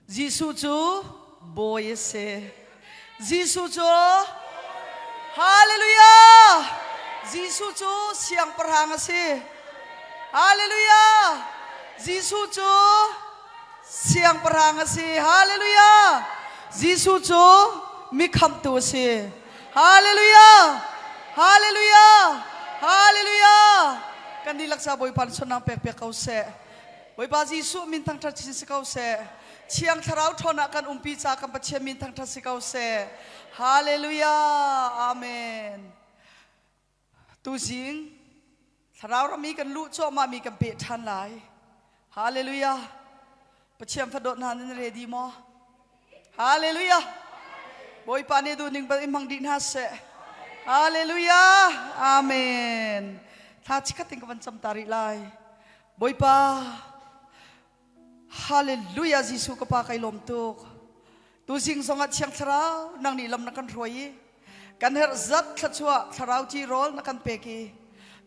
Jesuh cu bawi a si. Jesuh cu Hallelujah! Jesuh cu siangpahrang a si. Hallelujah! Jesuh cu siangpahrang a si. Hallelujah! Jesuh cu mi khamhtu a si. Hallelujah! Hallelujah! Hallelujah! Kan dihlak ca Bawipa nih chonnak pek piak ko seh. Bawipa Jesuh min thangṭhat chin si ko seh. Thiang Thlarau ṭhawn ah kan umpi ca kan Pathian min thangṭhat si ko seh. Hallelujah. Amen. Tuzing Thlarau ram i kan luh cuahmah mi kan peh ṭhan lai. Hallelujah. Pathian fadawt hna nan ready maw? Hallelujah. Bawipa nih duhning bal in hmang dih hna seh. Hallelujah. Amen. Thla chikhat in ka van cam ta rih lai. Bawipa, Hallelujah Jesuh ka pa kai lawm tuk. Tuzing zong ah Thiang Thlarau nang nih lam na kan hruai i kan herh zat thluachuah thlarau ti rawl na kan pek i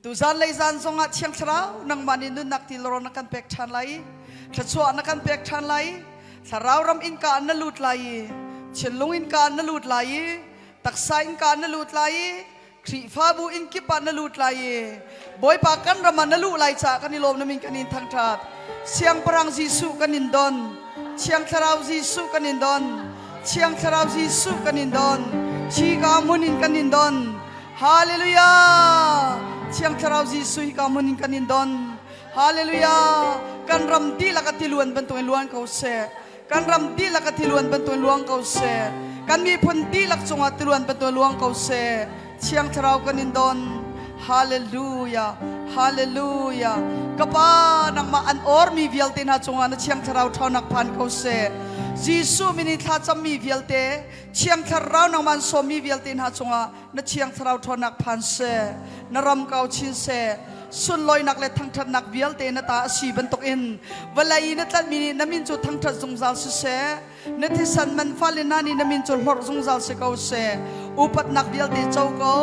tuzan lei zan zong ah Thiang Thlarau nangmah nih nunnak ti rawl na kan pek ṭhan lai i thluachuah na kan pek ṭhan lai i thlarau ram innka na lut lai i thinlung innka na lut lai i taksa innka na lut lai i Khrihfabu inn kip ah na lut lai i Bawipa kan ram ah na luh lai caah kan i lawm na min kan in thangṭhat. Siangpahrang Jesuh kan in don. Thiang Thlarau Jesuh kan in don. Thiang Thlarau Jesuh kan in don. Hika hmun in kan in don. Hallelujah! Thiang Thlarau Jesuh hika hmun in kan in don. Hallelujah! Kan ram dihlak a tiluan bantukin luan ko seh. Kan ram dihlak a tiluan bantukin luang ko seh. Kan miphun dihlak cungah tiluan bantukin luang ko seh. Thiang Thlarau kan in don. Hallelujah. Hallelujah. Ka Pa, nangmah an ormi vialte hna cungah na Thiang Thlarau ṭhawnnak phan ko seh. Jesuh min i thlacammi vialte, Thiang Thlarau nangmah an sawmmi vialte hna cungah na Thiang Thlarau ṭhawnnak phan seh. Na ram kau chin seh. Sunlawinak le thangṭhatnak vialte na ta a si bantukin vawlei i na tlanhmi nih na min cu thangṭhat zungzal siseh. Na thisen man fale hna nih na min cu hlorh zungzal si ko seh. Upatnak vialte co ko,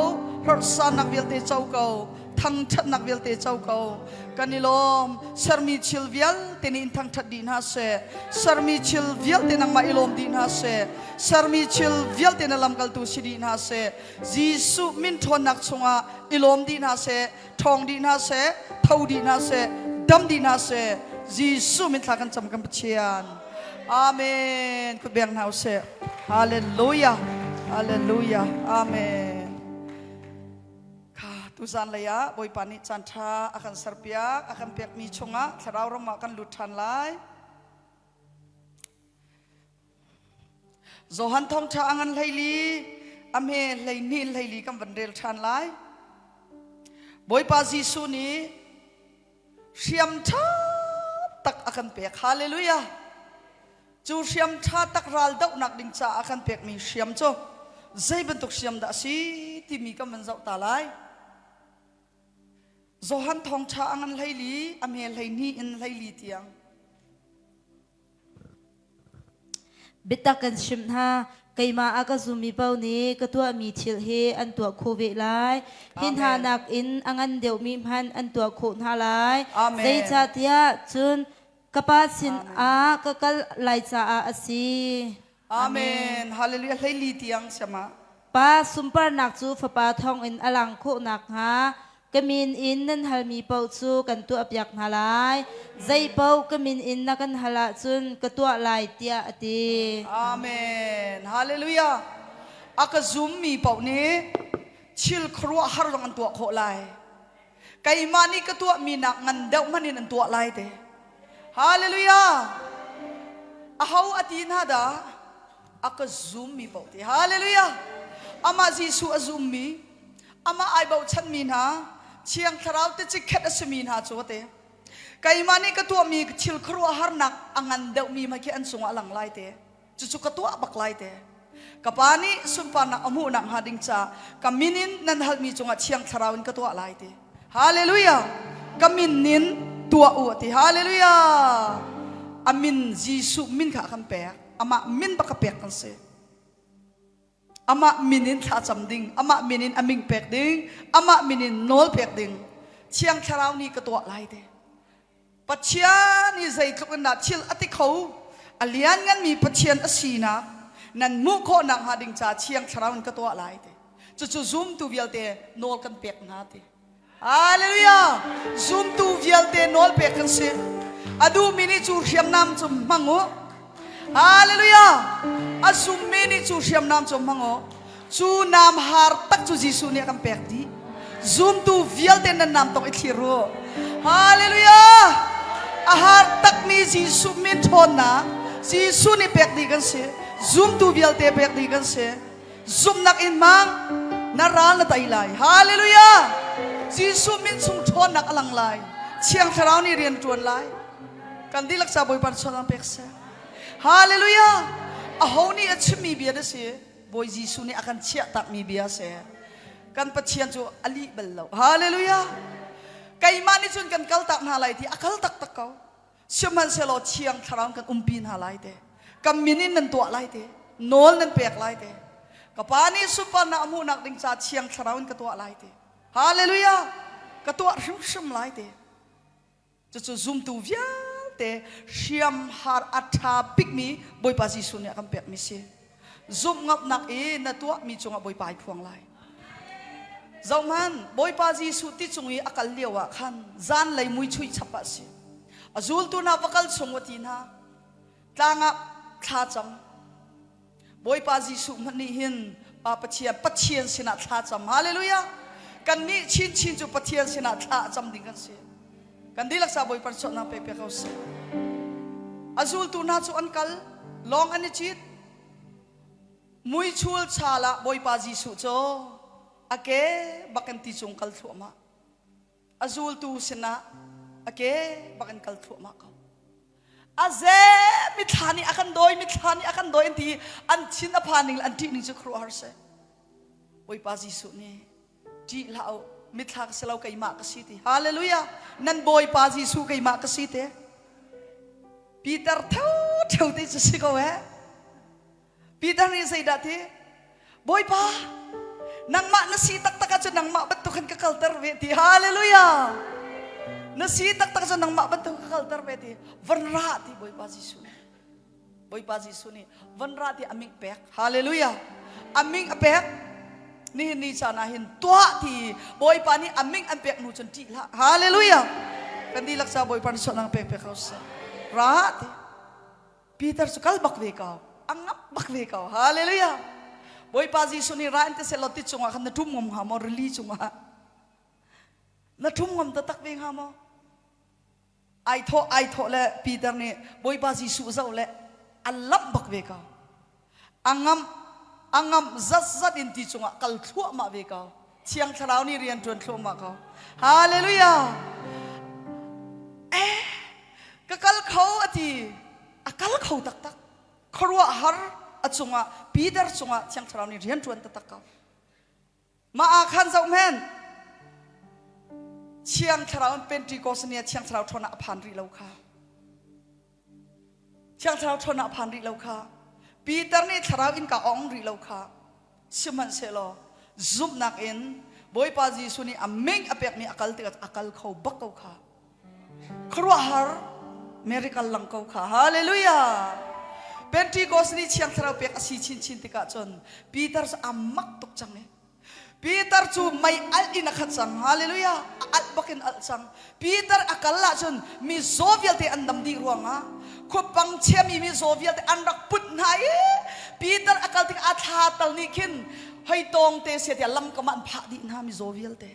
hlorhsannak vialte co ko, thangṭhatnak vialte co ko. Kan i lawm. Sermi thil vialte nih in thangṭhat dih hna seh. Sermi thil vialte nangmah i lawm dih hna seh. Sermi thil vialte na lamkaltu si dih hna seh. Jesuh min ṭhawnnak chungah i lawm dih hna seh, ṭhawng dih hna seh, tho dih hna seh, dam dih hna seh. Jesuh min thla kan cam kan Pathian. Amen. Kut beng hna usih. Hallelujah. Hallelujah. Amen. Kha tuzan lei ah Bawipa nih caan ṭha a kan serpiak, a kan pekmi chungah thlarau ram ah kan lut ṭhan lai. Johan thawngṭha a ngan hleili, a hme 12 in 14 kan van rel ṭhan lai. Bawipa Jesuh nih hriam ṭha tak a kan pek. Hallelujah! Cu hriam ṭha tak ral dohnak ding caah a kan pekmi hriam cu zei bantuk hriam dah a si timi kan van zoh ta lai. Johan thawngṭha a ngan 14, a hme 12 in 14 tiang. Biatak kan chimh hna, keimah a ka zummi paoh nih ka tuahmi thil hi an tuah khawh ve lai. Hi hna nakin a ngan deuhmi hmanh an tuah khawh hna lai. Zeicahtiah cun ka Pa sinah ka kal lai caah a si. Amen. Hallelujah. 14 tiang siama. Pa sunparnak cu Fapa thawngin a lang khawh nakhnga ka min in nan halmi paoh cu kan tuahpiak hna lai. Zei paoh ka min in na kan hal ahcun ka tuah lai tiah a ti. Amen. Hallelujah. A ka zummi paoh nih thil khuaruahhar zong an tuah khawh lai. Keimah nih ka tuahmi nak ngan deuh hmanh in an tuah lai te. Hallelujah. Aho a ti hna dah? A ka zummi paoh ti. Hallelujah. Amah Jesuh a zummi, amah ai bochanmi hna, Thiang Thlarau te cikhet a simi hna cu te. Keimah nih ka tuahmi thil khuaruahharnak a ngan deuhmi hmai khi an cungah a lang lai te. Cucu ka tuah bak lai te. Ka pa nih sunparnak a hmuhnak hnga ding ca ka min in nan halmi cungah Thiang Thlarau in ka tuah lai ti. Hallelujah! Ka min in tuah u ti. Hallelujah! A min Jesuh min kha a kan pek. Amah min bak ka pek kan si. Amah min in thlacam ding, amah min in a min pek ding, amah min in nawl pek ding. Thiang Thlarau nih ka tuah lai te. Pathian hi zeitluk in dah thil a ti kho. A liannganmi Pathian a sinak nan hmuh khawh nakhnga ding ca Thiang Thlarau in ka tuah lai ti. Cucu zumtu vialte nawl kan pek hna ti. Hallelujah! Zumtu vialte nawl pek kan si. A duhmi nih cu hriamnam cu hmang u. Hallelujah! A zummi nih cu hriamnam cu hmang u. Cu nam har tak cu Jesuh nih a kan pek dih. Zumtu vialte nan nam tong i thlir u. Hallelujah! A har takmi Jesuh min ṭhawnnak Jesuh nih pek dih kan si. Zumtu vialte pek dih kan si. Zumhnak in hmang na ral na tei lai. Hallelujah! Jesuh min chung ṭhawnnak a lang lai. Thiang Thlarau nih rian ṭuan lai. Kan dihlak ca Bawipa nih pek seh. Hallelujah! Aho nih a chimmi bia na si? Bawi Jesuh nih a kan chiah takmi bia si. Kan Pathian cu a lih bal lo. Hallelujah! Keimah nih cun kan kal tak hna lai ti a kal taktak ko. Sihmanhsehlaw Thiang Thlarau kan umpi hna lai te. Kan min in nan tuah lai te. Nawl nan pek lai te. Ka Pa nih sunparnak a hmuhnak ding ca Thiang Thlarau in ka tuah lai te. Hallelujah! Ka tuah hrimhrim lai te. Cucu zumtu vialte hriamhar a ṭha bikmi Bawipa Jesuh nih a kan pekmi si. Zumh ngamnak i na tuahmi cungah Bawipa ai phuang lai. Zohhmanh, Bawipa Jesuh ti cung i a kal lio ah khan zanlei mui chui chap ah a si. A zultu hna va kal chung u ti hna. Tlang ah thla cam. Bawipa Jesuh hmanh nih hin Pa Pathian, Pathian sinah thla cam. Hallelujah! Kannih chinchin cu Pathian sinah thla a cam ding kan si. Kan dihlak sa Bawipa sualnak pe pe ko seh. A zultu hna cu an kal, lawng an i cit. Muichul chal ah Bawipa Jesuh cu a ke bak in ti cung kal thluahmah. A zultu sinah a ke bak in kal thluahmah ko. A ze mithla nih a kan dawi, mithla nih a kan dawi an ti an thin a phan ning le an ṭih ning cu khuaruahhar seh. Bawipa Jesuh nih ṭih hlah u mithla ka si lo keimah ka si ti hallelujah nan bawipa Jesuh keimah ka si te Peter theu theu te cu si ko eh Peter nih zeidah ti Bawipa nangmah na si taktak ahcun nangmah bantuk khan ka kalter ve ti hallelujah na si taktak cun nangmah bantuk ka kalter ve ti van ra ti Bawipa Jesuh nih Bawipa Jesuh nih van ra ti a ming pek. Hallelujah. A ming a pek. Nihin ni caan ah hin tuah ti Bawipa nih a ming an pek hnu cun ṭih hlah. Hallelujah. Kan dihlak ca Bawipa nih sualnak pek pek ko seh. Ra ti. Peter cu kal bak ve ko. A ngap bak ve ko. Hallelujah. Bawipa Jesuh nih ra in te seh law ti cungah khan na ṭum ngam hnga maw rili cungah? Na ṭum ngam taktak ve hnga maw? Ai thawh ai thawh le Peter nih Bawipa Jesuh zoh le a lamh bak ve ko. A ngamh a ngamh zatzat in ti cungah kal thluahmah ve ko. Thiang Thlarau nih rian ṭuan thluahmah ko. Hallelujah! Eh, ka kal kho a ti. A kal kho taktak. Khuaruahhar a cungah Peter cungah Thiang Thlarau nih rian ṭuan taktak ko. Mah ah khan zohhmanh, Thiang Thlarau in Pentecost ni ah Thiang Thlarau ṭhawnnak a phan rih lo kha. Thiang Thlarau ṭhawnnak a phan rih lo kha. Peter nih Thlarau innka ong rih lo kha. Sihmanhsehlaw zumhnak in Bawipa Jesuh nih a ming a pekmi a kal tikah a kal kho bak ko kha. Khuaruahhar miracle lang ko kha. Hallelujah! Pentecost ni Thiang Thlarau pek a si chinchin tikah cun Peter cu a mak tuk cang i Peter cu mei alh in a khat cang. Hallelujah! A alh bak in alh cang. Peter a kal ahcun mizaw vialte an dam dih ruangah khuapang chiami mizaw vialte an rak put hna i Peter a kal tikah a thla tal nih khin hoi tawng te sia tiah lamkam ah an phah dih hna mizaw vialte.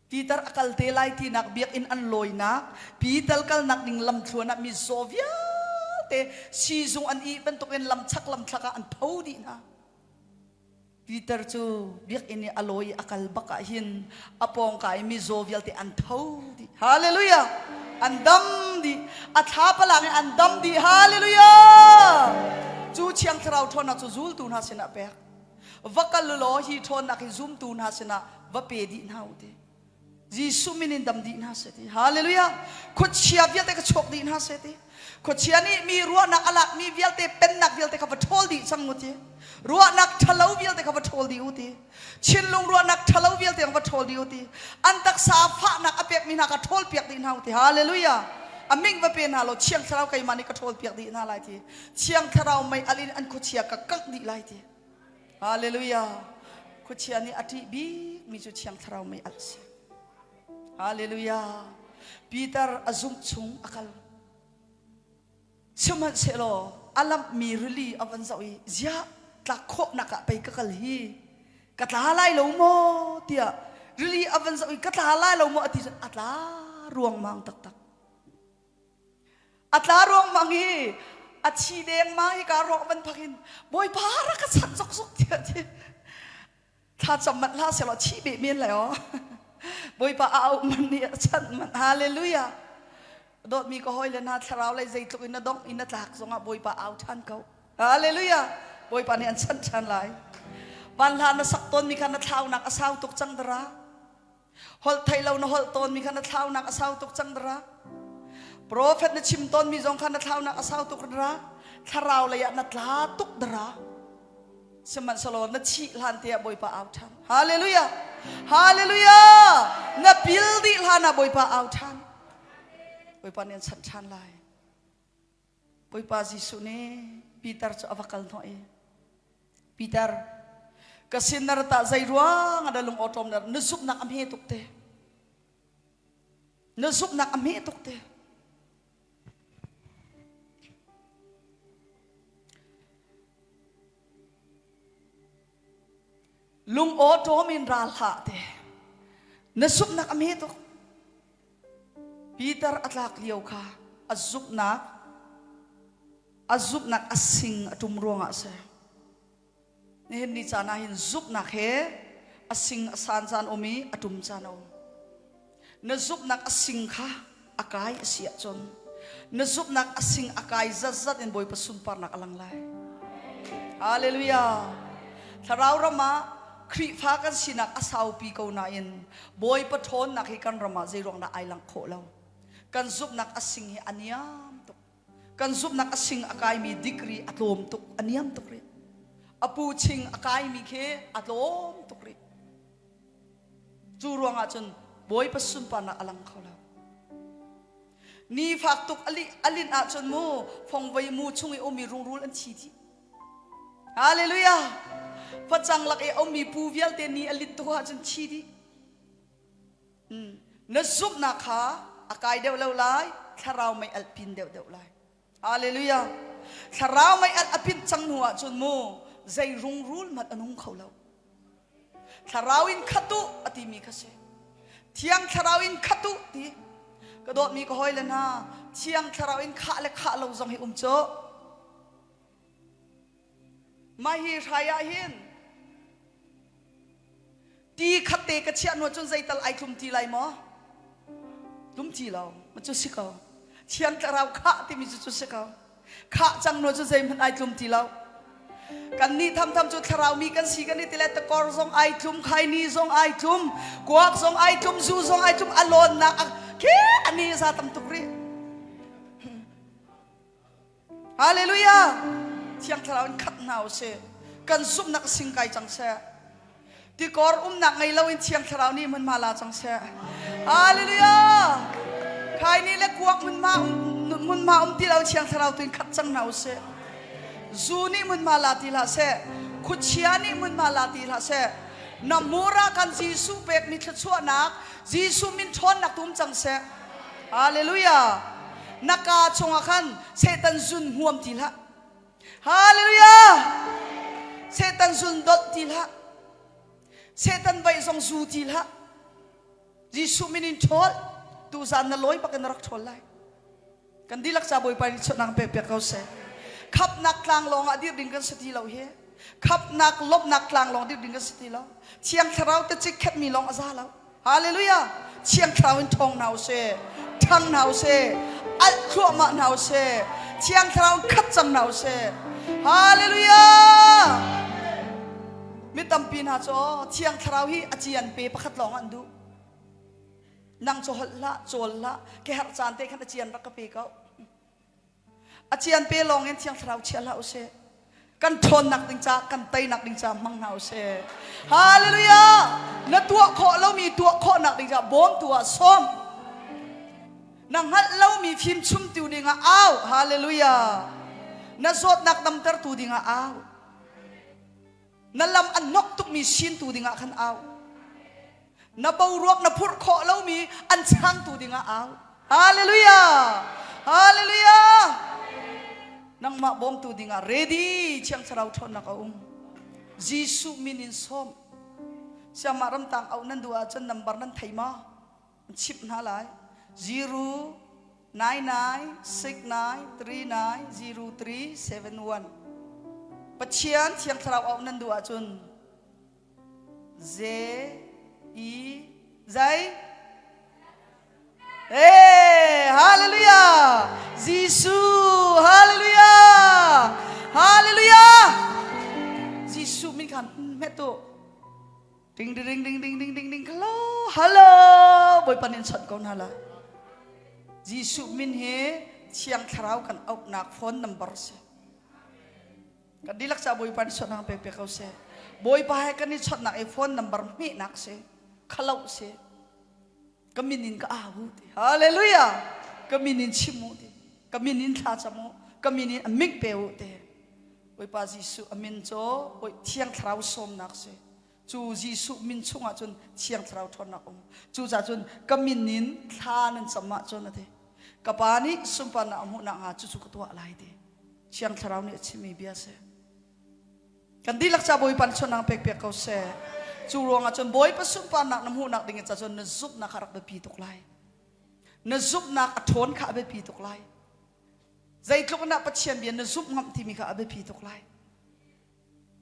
Peter a kal te lai tinak biakinn an lawinak Peter kalnak ding lamthluan ah mizaw vialte siizung an ih bantukin lamchak lamthlak ah an tho dih hna. Peter cu biakinn i a lawi i a kal bak ah hin a pawngka i mizaw vialte an tho dih. Hallelujah! An dam dih. A thla palang in an dam dih. Hallelujah! Cu Thiang Thlarau ṭhawnnak cu zultu hna sinah pek. Va kal u law hi ṭhawnnak hi zumtu hna sinah va pe dih hna u ti. Jesuh min in dam dih hna seh ti. Hallelujah. Khuachia vialte ka chuak dih hna seh ti. Khuachia nih mi ruahnak a lakmi vialte pennak vialte kha va ṭhawl dih cang u ti. Ruahnak ṭhalo vialte kha va ṭhawl dih u ti. Chinlung ruahnak ṭhalo vialte va ṭhawl dih u ti. An taksa fahnak a pekmi hna kha ṭhawl piak dih hna u ti. Hallelujah. A ming va pe hna law Thiang Thlarau keimah nih ka ṭhawl piak dih hna lai ti. Thiang Thlarau mei alh in an khuachia ka kangh dih lai ti. Hallelujah. Khuachia nih a ṭih bikmi cu Thiang Thlarau mei alh a si. Hallelujah. Peter a zumh chung a kal. Sihmanhsehlaw a lamhmi rili a van zoh i ziah tlak khawhnak ah pei ka kal hi ka tla lai lo maw tiah rili a van zoh i ka tla lai lo maw a ti cun a tla ruangmang taktak. A tla ruangmang i a thi dengmang hi ka ruak van phak in Bawipa rak ka chanh zokzok tiah a ti. Thlacam manh hlah sehlaw thi beh men lai aw. Bawipa a auh man nih a chanh manh. Hallelujah. Dawtmi ka hawi le hna thlarau lei zeitluk in na dongh in na tlak zongah Bawipa au ṭhan ko. Hallelujah. Bawipa nih an chanh ṭhan lai. Van hla na sak tawnmi kha na thlaunak a sau tuk cang dara. Holh theih lo na holh tawnmi kha na thlaunak a sau tuk cang dara. Profet na chim tawnmi zong kha na thlaunak a sau tuk dara. Thlarau lei ah na tla tuk dara. Sihmanhsehlaw na thih hlan te ah Bawipa au ṭhan. Hallelujah! Hallelujah! Na pil dih hlan ah Bawipa au ṭhan. Bawipa nih an chanh ṭhan lai. Bawipa Jesuh nih Peter cu a va kal hnawh i Peter, ka sin na rat ah zei ruang ah dah lung awṭawm na na zumhnak a hme tuk te. Na zumhnak a hme tuk te. Lung awṭawm in ra hlah te. Na zumhnak a hme tuk. Peter a tlak lio kha a zumhnak a zumhnak a sing a ṭum ruangah a si. Nihin ni caan ah hin zumhnak he a sing a san caan um i a ṭum caan a um. Na zumhnak a sing kha a kai a si ahcun na zumhnak a sing a kai zatzat in Bawipa sunparnak a lang lai. Hallelujah. Thlarau ram ah Khrihfa kan sinak a saupi ko nain Bawipa ṭhawnnak hi kan ram ah zeiruang dah ai langh khawh lo. Kan zumhnak a sing hi a niam tuk. Kan zumhnak a sing a kaimi degree a tlawm tuk, a niam tuk rih. A pu ching a kaimi khi a tlawm tuk rih. Cu ruangah cun Bawipa sunparnak a lang kho lo. Ni fak tuk a linh ahcun mu fongvei mu chung i ummi rungrul an thi dih. Hallelujah! Facang lak i a ummi pu vialte ni a linh tuk ahcun thi dih. Na zumhnak kha a kai deuh lo lai, thlarau mei alh pin deuh deuh lai. Hallelujah! Thlarau mei alh a pin cang hnu ahcun mu zei rungrul hmanh a nung kho lo. Thlarau in khat u a timi kha si. Thiang thlarau in khat u ti. Ka dawtmi ka hawile hna, thiang thlarau in khah le khah lo zong hi um cu. Mah hi hrai ah hin ti khat te ka chiah hnu cun zeital ai tlum ti lai maw? Tlum ti lo. Ma cu si ko. Thiang thlarau khah timi cu cu si ko. Khah cang hnu cu zeihmanh ai tlum ti lo. Kan nih thamtham cu thlarau mi kan si kan i ti le takor zong ai tlum, khaini zong ai tlum, kuak zong ai tlum, zu zong ai tlum, a lawnnak khi ani za tam tuk rih. Hallelujah! Thiang Thlarau in khat hna u sih. Kan zumhnak sing kai cang seh. Tikor umnak ngei loin Thiang Thlarau nih hmunhma la cang seh. Hallelujah! Khaini le kuak hmunhma hmunhma um ti lo Thiang Thlarau tu in khat cang hna u sih. Zu nih hmunhma la ti hlah seh. Khuachia nih hmunhma la ti hlah seh. Na mura kan Jesuh pekmi thluachuahnak, Jesuh min ṭhawnnak tu um cang seh. Hallelujah! Na kaa chungah khan Satan zun hmuam ti hlah. Hallelujah! Satan zun dolh ti hlah. Satan vaih zong zu ti hlah. Jesuh min in ṭhawl. Tuzaan na lawi bak in na rak ṭhawl lai. Kan dihlak ca Bawipa nih chuahnak pek piak ko seh. Khapnak tlang lawng ah dir ding kan si ti lo hi. Khapnak lawmhnak tlang lawng dir ding kan si ti lo. Thiang Thlarau te cikkhetmi lawng a za lo. Hallelujah! Thiang Thlarau in ṭhawng hna u sih, ṭhang hna u sih, alh thluahmah hna u sih, Thiang Thlarau in khat cang hna u sih. Hallelujah! Mi tampi hna cu Thiang Thlarau hi a ci an pe pakhat lawng an duh. Nang cu holh hlah, cawl hlah, ke herh caan te khan a cian rak ka pe ko. A cian pe lawng in Thiang Thlarau chia hlah usih. Kan ṭhawnnak ding ca, kan teinak ding ca hmang hna usih. Hallelujah! Na tuah khawh lomi tuah khawhnak ding ca bawmtu ah sawm. Na hngalh lomi fimchimtu dingah au. Hallelujah. Na zawtnak damtertu dingah au. Na lam a hnok tukmi sintu dingah khan au. Na boruak na phurh khawh lomi an changtu dingah au. Hallelujah. Hallelujah. Nangmah bawmtu dingah ready Thiang Thlarau ṭhawnnak a um. Jesuh min in sawm. Siamah ramtang auh nan duh ahcun nambar nan thei maw? An chimh hna lai. 0 9 9 6 9 3 9 0 3 7 1 Pathian Thiang Thlarau auh nan duh ahcun J E zai Hey, hallelujah! Jesuh, hallelujah! Hallelujah! Jesuh min khan hmet tu. Ding ding ding ding ding ding ding hello hello Bawipa nin chawnh ko hna la. Jesuh min hi Thiang Thlarau kan auhnak phone number si. Kan dihlak ca Bawipa nih chawnh pek pek ko seh. Bawipa he kan i chawnhnak i phone number hmehnak si. Khalo si. Ka min in ka au ti. Hallelujah. Ka min in chim u ti. Ka min in thla cam u. Ka min in a ming pe u ti. Bawipa Jesuh a min cu Bawi Thiang Thlarau sawmnak si. Cu Jesuh min chungah cun Thiang Thlarau ṭhawnnak um. Cucaah cun ka min in thla nan cam ahcun a ti. Ka pa nih sunparnak a hmuh nakhnga cucu ka tuah lai ti. Thiang Thlarau nih a chimmi bia si. Kan dihlak ca Bawipa nih chonang pek piak ko seh. Cu ruangah cun Bawipa sunparnak na hmuhnak ding ca cun na zumhnak kha rak biapi tuk lai. Na zumhnak a ṭhawn kha a biapi tuk lai. Zeitluk in dah Pathian bia na zumh ngam timi kha a biapi tuk lai.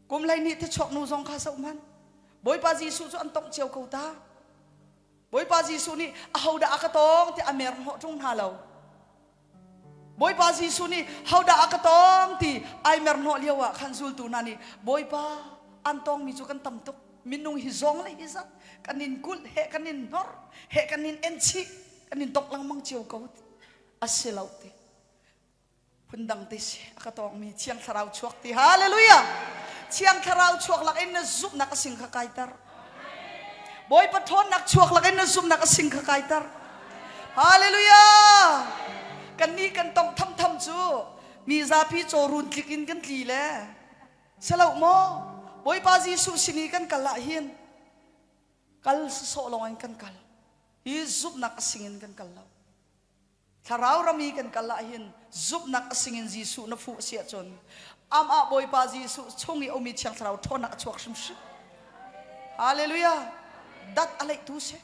Kum 12 te chuak nu zong kha zoh hmanh. Bawipa Jesuh cu an tongh cio ko ta. Bawipa Jesuh nih ahodah a ka tawng ti a mer hnawh ṭung hna lo. Bawipa Jesuh nih hodah a ka tawng ti ai mer hnawh lio ah khan zultu hna nih Bawipa an tawngmi cu kan tam tuk minung hi zawng le hi zat kan in kulh he kan in hnor he kan in enchih kan in tok lengmang cio ko a si lo ti phundang te si a ka tawngmi Thiang Thlarau chuak ti hallelujah Thiang Thlarau chuak lak in na zumhnak a sing kha kaiter Bawipa ṭhawnnak chuak lak in na zumhnak a sing kha kaiter hallelujah kannih kan tong thamtham cu mi zapi cawrun tlik in kan tli le selo maw Bawipa Jesuh sin i kan kal ah hin kal sawsawh lawng in kan kal hi zumhnak a sing in kan kal lo Thlarau ram i kan kal ahhin zumhnak a singin Jesuh na fuh si ahcun amah Bawipa Jesuh chung i a ummi Thiang Thlarau ṭhawnnak a chuak hrimhrim. Hallelujah! Dat a leihtu si.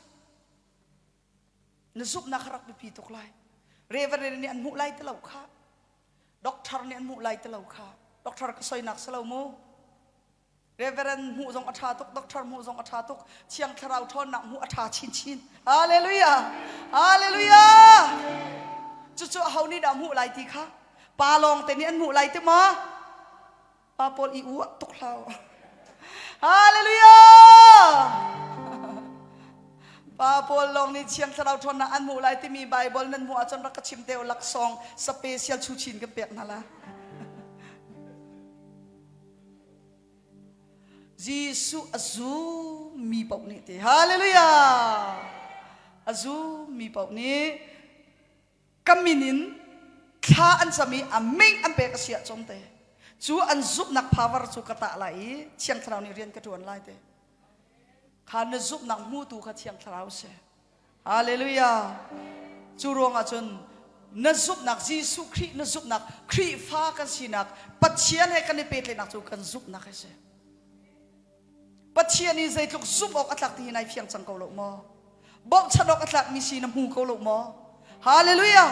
Na zumhnak kha rak biapi tuk lai. Reverend nih an hmuh lai ti lo kha. Doctor nih an hmuh lai ti lo kha. Doctor ka soinak si lo mu. Reverend hmuh zong a ṭha tuk, doctor hmuh zong a ṭha tuk, Thiang Thlarau ṭhawnnak hmuh a ṭha chinchin. Hallelujah! Hallelujah! Cucu aho nih dah hmuh lai ti kha? Pa lawng te nih an hmuh lai ti maw? Pa pawl i uah tuk hlah. Hallelujah! Pa pawl lawng nih Thiang Thlarau ṭhawnnak an hmuh lai timi Bible nan hmuh ahcun rak ka chim te u laksawng special chuchin kan pek hna la. Jesuh a zummi paoh nih ti hallelujah a zummi paoh nih ka min in thla an cam i a min an pek a si ahcun te cu an zumhnak power cu ka tah lai i Thiang Thlarau nih rian ka ṭuan lai te kha na zumhnak hmutu kha Thiang Thlarau si Hallelujah. Cu ruangah cun na zumhnak Jesuh Khrih na zumhnak Khrihfa kan sinak Pathian he kan i pehtlaihnak cu kan zumhnak a si. Pathian i zeitluk zumh awk a tlak ti hi nai fiang cang ko lo maw? Bochan awk a tlakmi si na hmu ko lo maw? Hallelujah.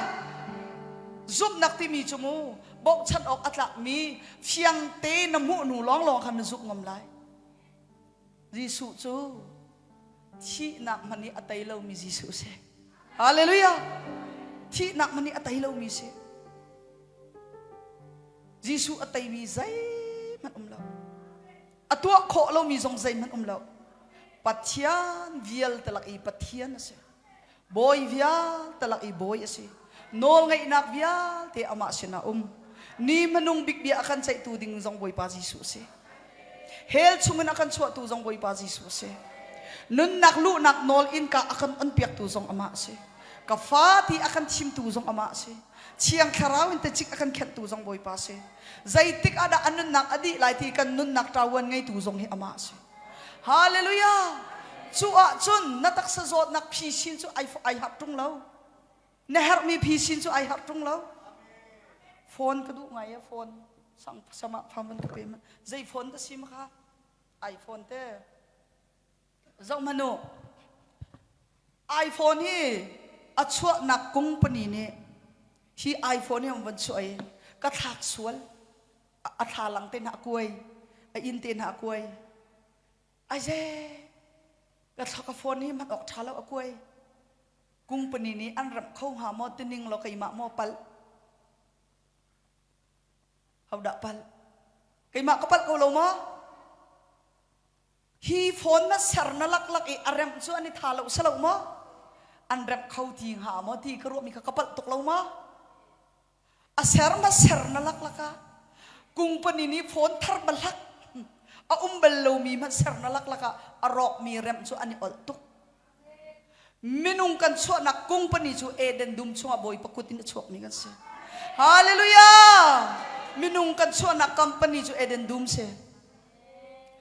Zumhnak timi cu mu bochan awk a tlakmi fiang te na hmuh hnu lawnglawng khan na zumh ngam lai. Jesuh cu thihnak hmanh nih a tei lomi Jesuh si. Hallelujah! Thihnak hmanh nih a tei lomi si. Jesuh a teimi zeihmanh um lo. A tuah khawh lomi zong zeihmanh um lo. Pathian vialte lak i Pathian a si. Bawi vialte lak i bawi a si. Nawlngeihnak vialte amah sinah um. Ni hmanung bik bia a kan ceihtu ding zong Bawipa Jesuh a si. Hell chungin a kan chuahtu zong Bawipa Jesuh a si. Nunnak luhnak nawl innka a kan onpiaktu zong amah a si. Ka fa ti a kan thimtu zong amah a si. Thiang Thlarau in tecik a kan khenhtu zong Bawipa a si. Zeitik ah dah a nunnak a dih lai ti kan nunnak ṭavuan ngeitu zong hi amah a si. Hallelujah! Cu ahcun na taksa zawtnak phisin cu ai ai harh ṭung lo. Na herhmi phisin cu ai harh ṭung lo. Phone ka duh ngai e phone. Sang sama pham van ka pe ma. Zei phone dah si ma kha? iPhone te. Zoh hmanh u. iPhone hi a chuahnak company nih hi iPhone hi an van chuah i ka thlak sual. A thlalang te hna a kuai. A inn te hna a kuai. Aize ka ka phone hi hman awk ṭha lo a kuai. Company nih an remh kho hnga maw tining law keimah maw palh. Hodah palh? Keimah ka palh ko lo maw? Hi phone na ser na laklak i a remh cu an i tha lo si lo maw? An remh kho ti hnga maw ti ka ruahmi kha ka palh tuk lo maw? A ser na ser na laklak ah company nih phone thar balak a um bal lomi hmanh ser na laklak ah a rawkmi remh cu an i olh tuk. Minung kan chuahnak company cu Eden dum chungah Bawipa kut in a chuakmi kan si. Hallelujah! Minung kan chuahnak company cu Eden dum si.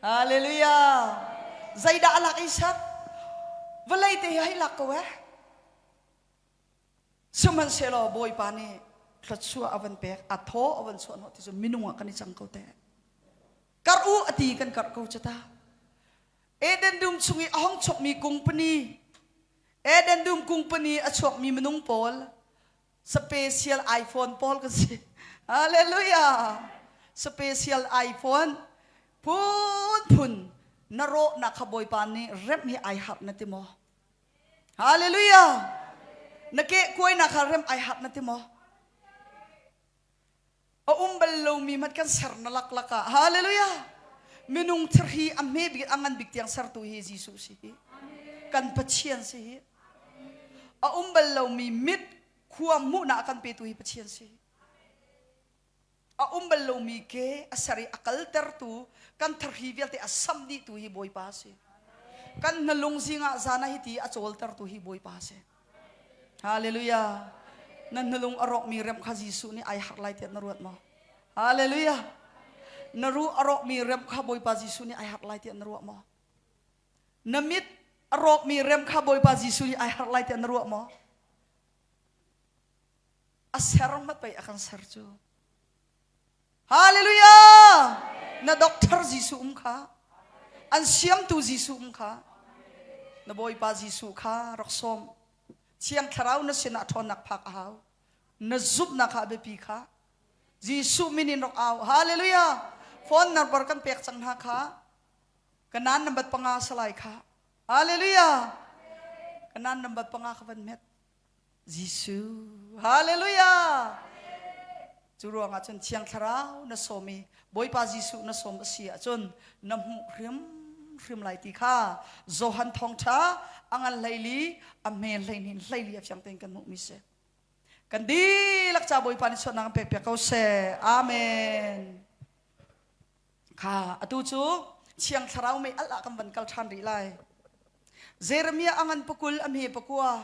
Hallelujah! Zeidah a lak i sak? Vawlei te hi hei lak ko eh. Sihmanhsehlaw Bawipa nih thluachuah a van pek, a thaw a van chuah hnawh ti cu minung ah kan i cang ko te. Karh u a ti kan karh ko cu ta. Eden dum chung i a hong chuakmi company Eden dum company a chuakmi minung pawl special iPhone pawl kan si. Hallelujah! Special iPhone phunphun na rawhnak kha Bawipa nih remh hi ai harh na ti maw? Hallelujah! Na ke kuainak kha remh ai harh na ti maw? A um bal lomi hmanh kan ser na laklak ah hallelujah minung thirhi a hme bik a ngan bik tiang sertu hi Jesuh si hi kan Pathian si hi a um bal lomi mit khua hmuhnak a kan petu hi Pathian si a um bal lomi ke a ser i a kaltertu kan thirhi vialte a sam dihtu hi Bawipa si kan hnalung zingah zan ah hiti a cawltertu hi Bawipa si Hallelujah. Na hnulung a rawkmi remh kha Jesuh nih ai harh lai tiah na ruat maw? Hallelujah. Na ruh a rawkmi remh kha Bawipa Jesuh nih ai harh lai tiah na ruah maw? Na mit a rawkmi remh kha Bawipa Jesuh nih ai harh lai tiah na ruah maw? A ser hmat pei a kan ser cu. Hallelujah! Na doctor Jesuh um kha. An siamtu Jesuh um kha. Na Bawipa Jesuh kha rak sawm. Thiang Thlarau na sinah ṭhawnnak phak a hau. Na zumhnak kha a biapi kha. Jesuh min in rak au. Hallelujah! Phone number kan pek cang hna kha. Kanan number panga salai kha. Hallelujah! Kanan number panga kha van met. Jesuh. Hallelujah. Cu ruangah cun Thiang Thlarau na sawm i Bawipa Jesuh na sawm a si ahcun na hmuh hrim hrim lai ti kha Johan thawngṭha a ngan hleili a hme hleihnih hleili a fiang tein kan hmuhmi si. Kan dihlak ca Bawipa nih suatnak an pek piak ko seh. Amen. Kha atu cu Thiang Thlarau mei alh ah kan van kal ṭhan rih lai. Jeremiah a ngan pakul a hme pakua.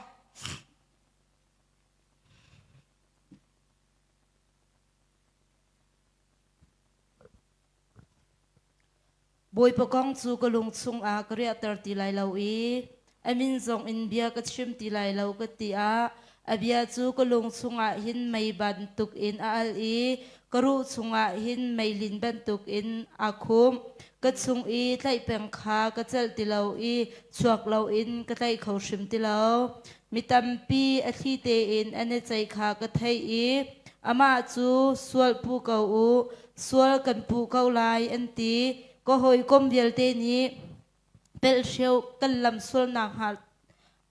Bawipa kong cu ka lung chungah ka riahter ti lai lo i a min zong in bia ka chim ti lai lo ka ti ah a bia cu ka lung chungah hin mei bantukin a alh i ka ruh chungah hin meilin bantukin aa khumh. Ka chung i tlaih peng kha ka celh ti lo i chuak loin ka tlaih kho hrim ti lo. Mi tampi a thli tein an i ceih kha ka theih i amah cu sual pu ko u, sual kan puh ko lai an ti. Ka hawikom vialte nih pelhreu kan lam sualnak hnga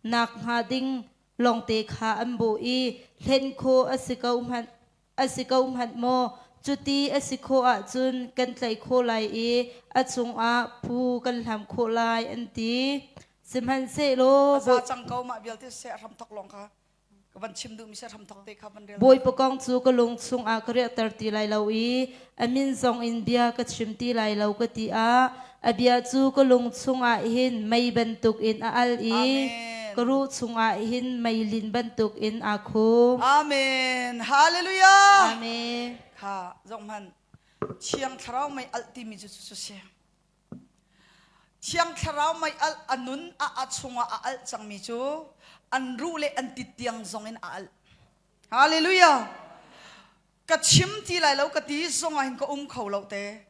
nakhnga ding lawngte kha an bawh i hlen khawh a si ko hmanh a si ko hmanh maw cuti a si khawh ahcun kan tlaih khawh lai i a chungah phu kan hlam khawh lai an ti sihmanhsehlaw A za cang ko mah vialte seh hram thok lawng kha ka van chim duhmi seh hram thok te kha van rel Bawipa kong cu ka lung chungah ka riahter ti lai lo i a min zong in bia ka chim ti lai lo ka ti ah a bia cu ka lung chungah hin mei bantukin a al i Amen. Amen. Ka ruh chungah hin meilin bantukin aa khum. Amen. Hallelujah. Amen. Kha zong hman Thiang Thlarau mei alh timi cu cu si. Thiang Thlarau mei alh a nun a a chungah a alh cangmi cu an ruh le an tit tiang zong in a alh. Hallelujah. Ka chim ti lai lo ka ti zong ah hin ka um kho lo te.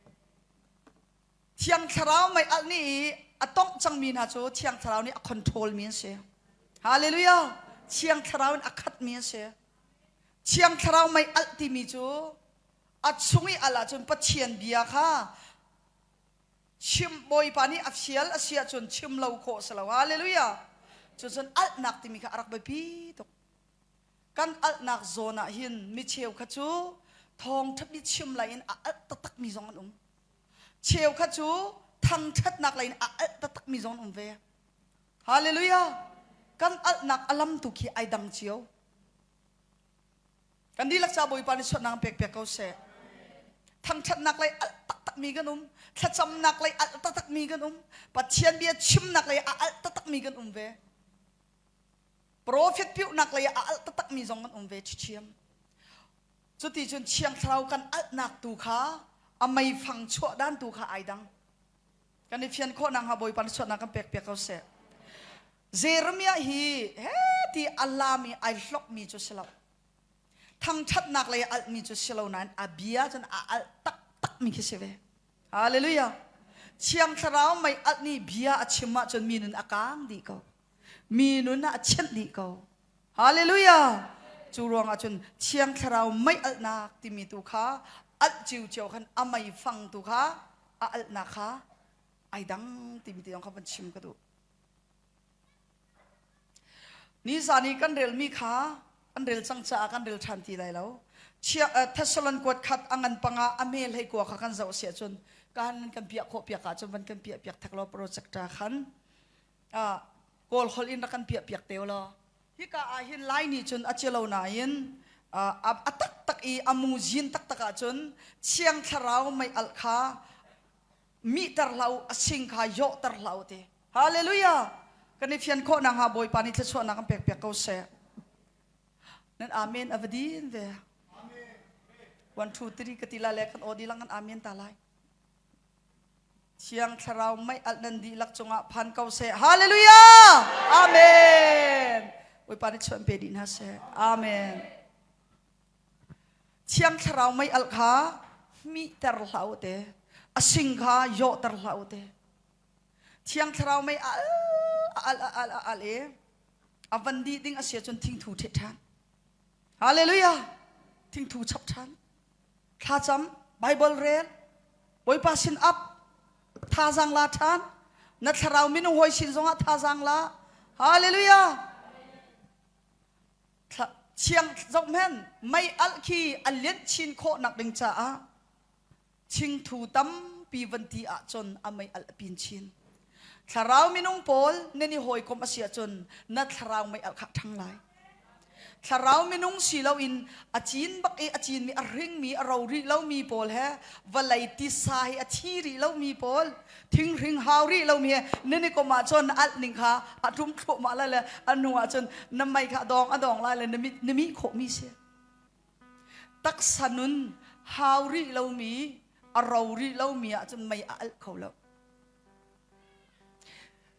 Thiang Thlarau mei alh nih i a tongh cangmi hna cu Thiang Thlarau nih a control mi an si. Hallelujah! Thiang Thlarau in a khatmi an si. Thiang Thlarau mei alh timi cu a chung i alh ahcun Pathian bia kha chim Bawipa nih a fial a si ahcun chim lo khawh si lo. Hallelujah! Cucun alhnak timi kha a rak biapi tuk. Kan alhnak zawn ah hin mi cheu kha cu thawngṭha bi chim lai in a alh taktakmi zong an um. Cheukhat cu thangṭhatnak lei in a alh taktakmi zong an um ve. Hallelujah! Kan alhnak a lam tu khi ai dang cio. Kan dihlak ca Bawipa nih suatnak pek piak ko seh. Thangṭhatnak lei alh taktakmi kan um. Thlacamnak lei alh taktakmi kan um. Pathian bia chimnak lei a alh taktakmi kan um ve. Profet piuhnak lei a alh taktakmi zong kan um ve ṭhiṭhiam. Cuti cun Thiang Thlarau kan alhnak tu kha a meifang chuah dan tu kha ai dang. Kan i fian khawh nakhnga Bawipa nih suatnak kan pek piak ko seh. Jeremiah hi he ti a lam i ai hlokmi cu si lo. Thangṭhatnak lei a alhmi cu si lo nain a bia cun a alh taktakmi khi si ve. Hallelujah. Thiang Thlarau mei alh nih bia a chim ahcun mi nun a kaang dih ko. Mi nun ah a chianh dih ko. Hallelujah! Cu ruangah cun Thiang Thlarau mei alhnak timi tu kha alh cio khan a meifang tu kha a alhnak kha ai dang timi ti zong kha van chim ka duh. Nizan i kan relmi kha kan rel cang caah kan rel ṭhan ti lai lo. Thessalon kuat khat a ngan panga a mel hei kua kha kan zoh si ahcun kan kan piah khawh piak ahcun van kan piah piak thek lo projector khan Kawl holh in rak kan piah piak te law hika ah hin Lai nih cun a ci lo nain a taktak i a muzin taktak ahcun Thiang Thlarau mei alh kha mihter hlah u a sing kha yawhter hlah u ti hallelujah kan i fian khawh nakhnga Bawipa nih thluachuahnak kan pek piak ko seh nan amen a va din ve 1 2 3 ka ti la le kan aw dilang kan amen ta lai Thiang Thlarau mei alh nan dihlak cungah phan ko seh. Hallelujah! Amen. Bawipa nih chuan pe dih hna seh. Amen. Thiang Thlarau mei alh kha hmihter hlah u te. A sing kha yawhter hlah u te. Thiang Thlarau mei al a al a al a al e a van dih ding a si ahcun thingthu ṭhet ṭhan. Hallelujah! Thingthu chap ṭhan. Thlacam, Bible rel, Bawipa sin ap, thazaang la ṭhan. Na thlarau minung hawi sin zongah thazaang la. Hallelujah! Thiang zohmen mei alh khi a lianh chin khawh nak ding caah thingthu tampi van ti ahcun a mei alh a pin chin. Thlarau minung pawl nan i hawikom a si ahcun na thlarau mei alh kha a ṭhang lai. Thlarau minung si loin a cin bak i a cinmi a hringmi a ro rih lomi pawl he vawlei tisa hi a thi rih lomi pawl thinghring hau rih lomi he nan i kom ahcun na alh ning kha a ṭum thluahmah lai le a hnu ahcun na mei kha a dawng a dawng lai le na mit na mih khawhmi si. Taksa nun hau rih lomi a ro rih lomi ahcun mei a alh kho lo.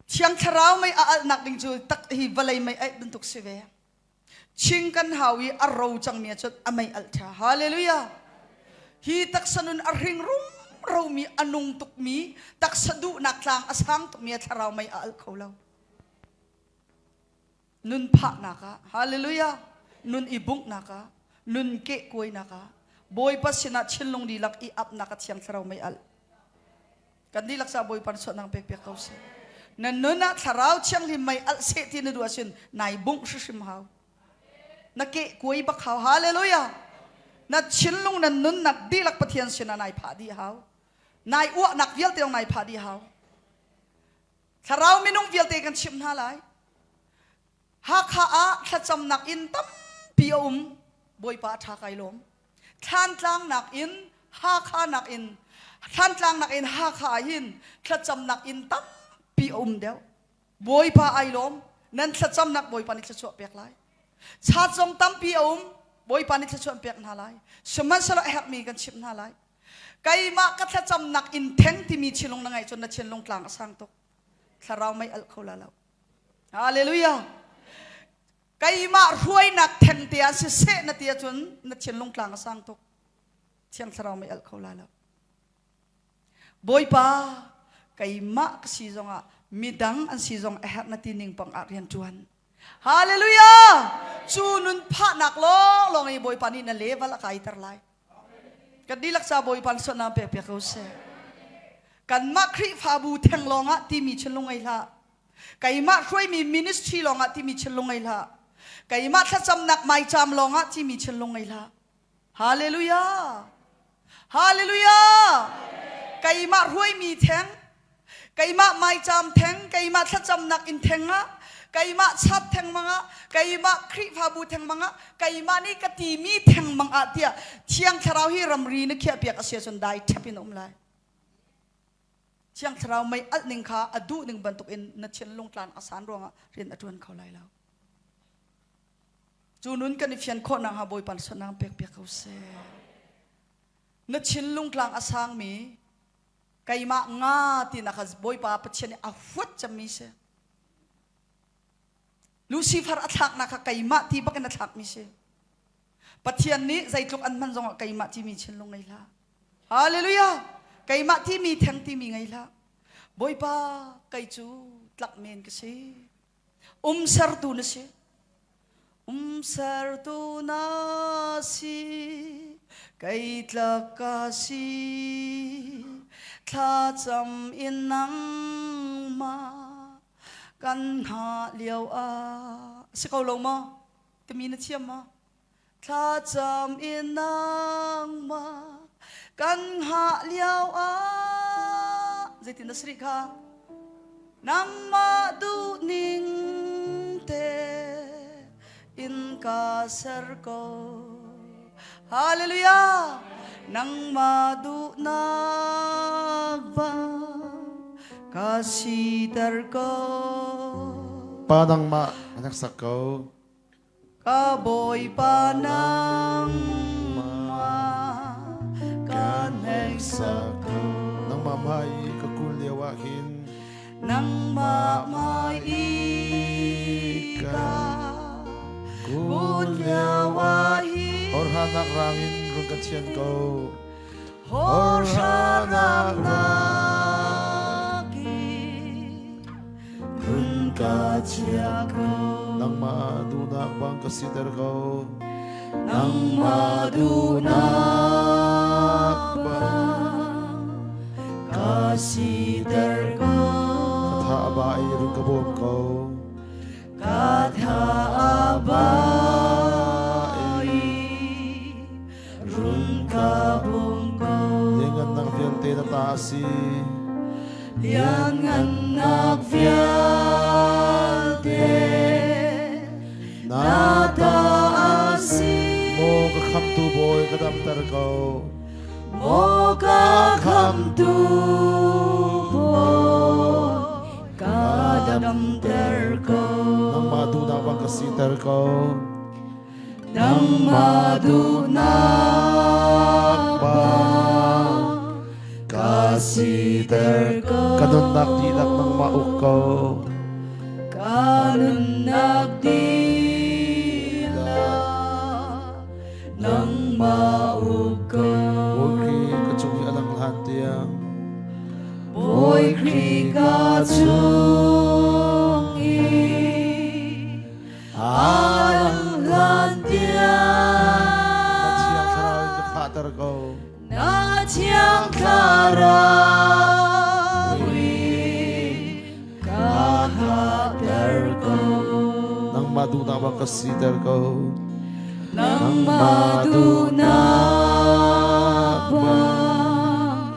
Thiang Thlarau mei a alhnak ding cu tak hi vawlei mei aih bantuk si ve. Ching kan hau i a ro cangmi ahcun a mei alh ṭha. Hallelujah! Hi taksa nun a hring rumromi a nung tukmi taksa duhnak tlang a sang tukmi a thlarau mei a alh kho lo. Nun phahnak ah, hallelujah, nun i bunghnak ah, nun kehkuainak ah, Bawipa sinah thinlung dihlak i apnak a Thiang Thlarau mei alh. Kan dihlak sa Bawipa nih suatnak pek piak ko seh. Na nun ah Thlarau Thianghlim mei alh seh ti na duh ahcun nai bungh hrimhrim hau. Na keh kuai bak hau. Hallelujah. Na thinlung na nunnak dihlak Pathian sinah nai phah dih hau. Nai uahnak vialte zong nai phah dih hau. Thlarau minung vialte kan chimh hna lai. Hakha ah thlacamnak inn tampi a um. Bawipa a ṭha kai lawm. Thlantlang nakin Hakha nakin Thlantlang nakin Hakha ah hin thlacamnak inn tampi a um deuh. Bawipa ai lawm. Nan thlacamnak Bawipa nih thluachuah pek lai. Chat zong tampi a um. Bawipa nih thluachuah an pek hna lai. Sihmanhsehlaw a herhmi kan chimh hna lai. Keimah ka thlacamnak in theng timi thinlung na ngeih cun na thinlung tlang a sang tuk. Thlarau mei alh kho la lo. Hallelujah. Keimah hruainak theng te ah siseh na ti ahcun na thinlung tlang a sang tuk. Thiang Thlarau mei alh kho la lo. Bawipa, keimah ka si zongah midang an si zong a herh na ti ning pang ah rian ṭuan. Hallelujah! Cu nun phahnak lawnglawng i Bawipa nih na level a kaiter lai. Kan dihlak ca Bawipa nih suatnak pek piak ko seh. Kanmah Khrihfabu theng lawngah timi thinlung ngei hlah. Keimah hruaimi ministry lawngah timi thinlung ngei hlah. Keimah thlacamnak maicaam lawngah timi thinlung ngei hlah. Hallelujah! Hallelujah! Keimah hruaimi theng, keimah maicaam theng, keimah thlacamnak inn theng ah, keimah chat theng mangah, keimah Khrihfabu theng mangah, keimah nih ka timi theng mangah tiah Thiang Thlarau hi ramri na khiahpiak a si ahcun dai ṭhep in a um lai. Thiang Thlarau mei alh ning kha a duh ning bantukin na thinlung tlan a san ruangah rian a ṭuan kho lai lo. Cu nun kan i fian khawh nakhnga Bawipa suatnak pek piak ko seh. Na thinlung tlang a sangmi keimah nga tinak kha Bawipa Pathian nih a huat cemmi si. Lucifer a thlaknak kha keimah ti bakin a thlakmi si. Pathian nih zeitluk an hman zongah keimah timi thinlung ngei hlah. Hallelujah! Keimah timi theng timi ngei hlah. Bawipa kei cu tlak men ka si. Umsertu na si. Umsertu na si. Kei tlak ka si. Thlacam in nangmah kan hngah lio ah si ko lo maw? Timi na thiam maw? Thlacam in nangmah kan hngah lio ah zeitin na si rih kha? Nangmah duhning te in ka ser ko. Hallelujah! Nangmah duhnak bang ka siter ko. Pa nangmah ka hneksak ko. Ka Bawipa nangmah ka hneksak ko. Nangmah hmai i ka kun lio ah hin Nangmah hmai i ka kun lio ah hin Horhanak rang in rung ka thian ko. Horhanak nakin run ka chia ko. Nangmah duhnak bang ka siter ko. Nangmah duhnak bang ka siter ko. Ka tha a ba i run ka bawm ko. Ka tha a ba i run ka bawm ko. Lianngannak vialte na ta a si. Lianngannak vialte na ta a si. Maw ka khamtu Bawi ka damter ko. Maw ka khamtu Bawi ka damter ko. Nangmah duhnak bang ka siter ko. Nangmah duhnak bang ka siter ko. Ka nunnak dihlak nangmah uk ko. Ka nunnak dihlak nangmah uk ko. Bawi Khrih ka cung i a lang hlan tiang. Bawi Khrih ka chung i Na Thiang Thlarau in ka khahter ko. Na Thiang Thlarau in ka khahter ko. Nangmah duhnak bang ka siter ko. Nangmah duhnak bang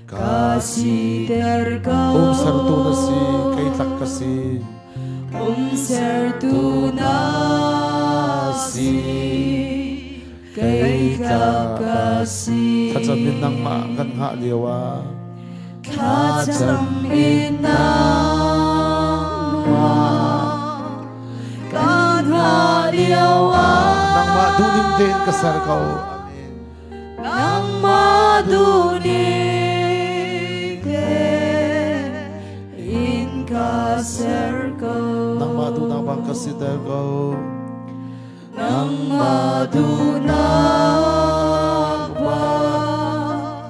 ka siter ko. Umsertu na si, kei tlak ka si. Umsertu na si, kei tlak ka si. Thlacam in nangmah kan hngah lio ah. Thlacam in nangmah. tein ka ser ko. Amen. Nangmah duhning te in ka ser ko. Nangmah duhnak bang ka siter ko. Nangmah duhnak bang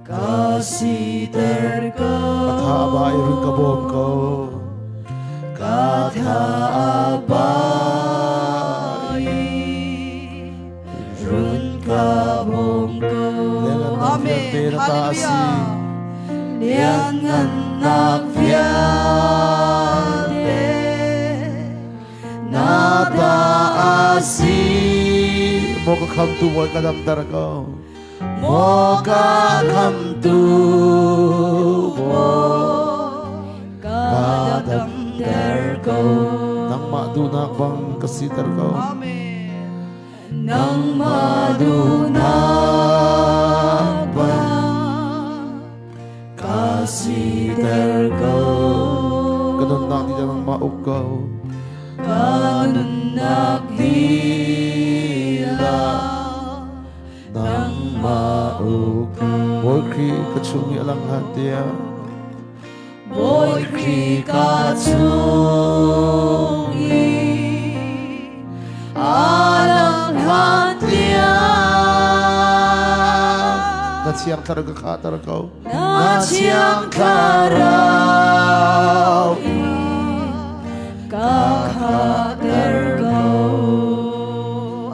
ka siter ko. Ka tha a ba i run ka bawm ko. Ka tha a ba i run ka bawm ko. Lianngannak vialte Amen. na ta a si. Hallelujah. Lianngannak vialte na ta a si. Maw ka khamtu maw ka damter ko. Maw ka khamtu maw ka damter ko. Nangmah duhnak bang ka siter ko. Amen. Nangmah duhnak bang ka siter ko. Ka nunnak di nangmah uk ko. Ka nunnak lila Nangmah uk. Bawi Khrih ka chung i a lang han tiah. Bawi Khrih ka chung i a lang hlan tiang Na thiang thlarau ka khahter ko. Na thiang thlarau ka khahter ko.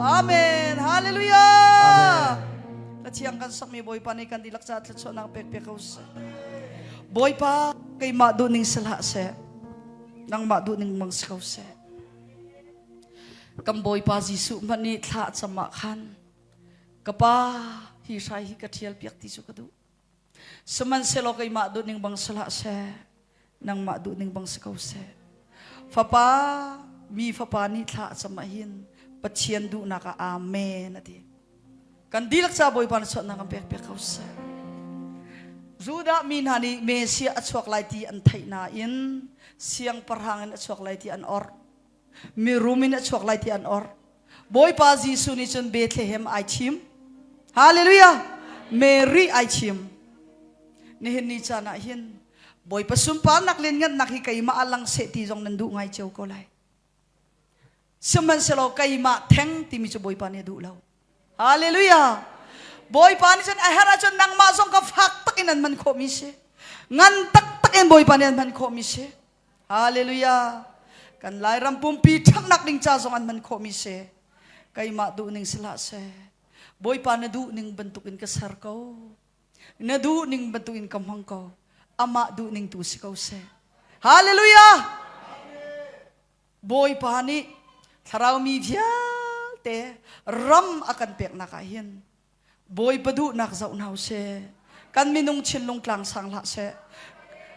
Amen. Hallelujah. La thiang kan sakmi Bawipa nih kan dihlak caah thluachuahnak pek piak ko seh. Bawipa keimah duhning si hlah seh. Nangmah duhning mang si ko seh. Kan Bawipa Jesuh hmanh nih thla cam ah khan ka pa hi hrai hi ka ṭhial piak ti cu ka duh. Sihmanhsehlaw keimah duhning bang si hlah seh, nangmah duhning bang si ko seh. Fapa, mi fapa nih thla a cam ahhin Pathian duhnak ah Amen a ti. Kan dihlak ca Bawipa na chuahnak kan pek piak ko seh. Judah mi hna nih Messiah a chuak lai ti an theih nain siangpahrang in a chuak lai ti an orh. Mirum in a chuak lai ti an orh. Bawipa Jesuh nih cun Bethlehem ai thim. Hallelujah! Mary ai thim. Nihin ni caan ah hin Bawipa sunparnak lianngannak hi keimah ah lang seh ti zong nan duh ngai cio ko lai. Sihmanhsehlaw keimah theng timi cu Bawipa nih a duh lo. Hallelujah! Bawipa nih cun a herh ahcun nangmah zong ka fak tak in an hman khawhmi si. Ngan taktak in Bawipa nih an hman khawhmi si. Hallelujah! Kan Lairam pumpi ṭhanghnak ding ca zong an hman khawhmi si. Keimah duhning si hlah seh. Bawipa na duhning bantukin ka ser ko. Na duhning bantukin ka hmang ko. Amah duhning tu si ko seh. Hallelujah! Bawipa nih thlarau mi vialte ram a kan peknak ah hin Bawipa duhnak zoh hna usih. Kan minung thinlung tlang sang hlah seh.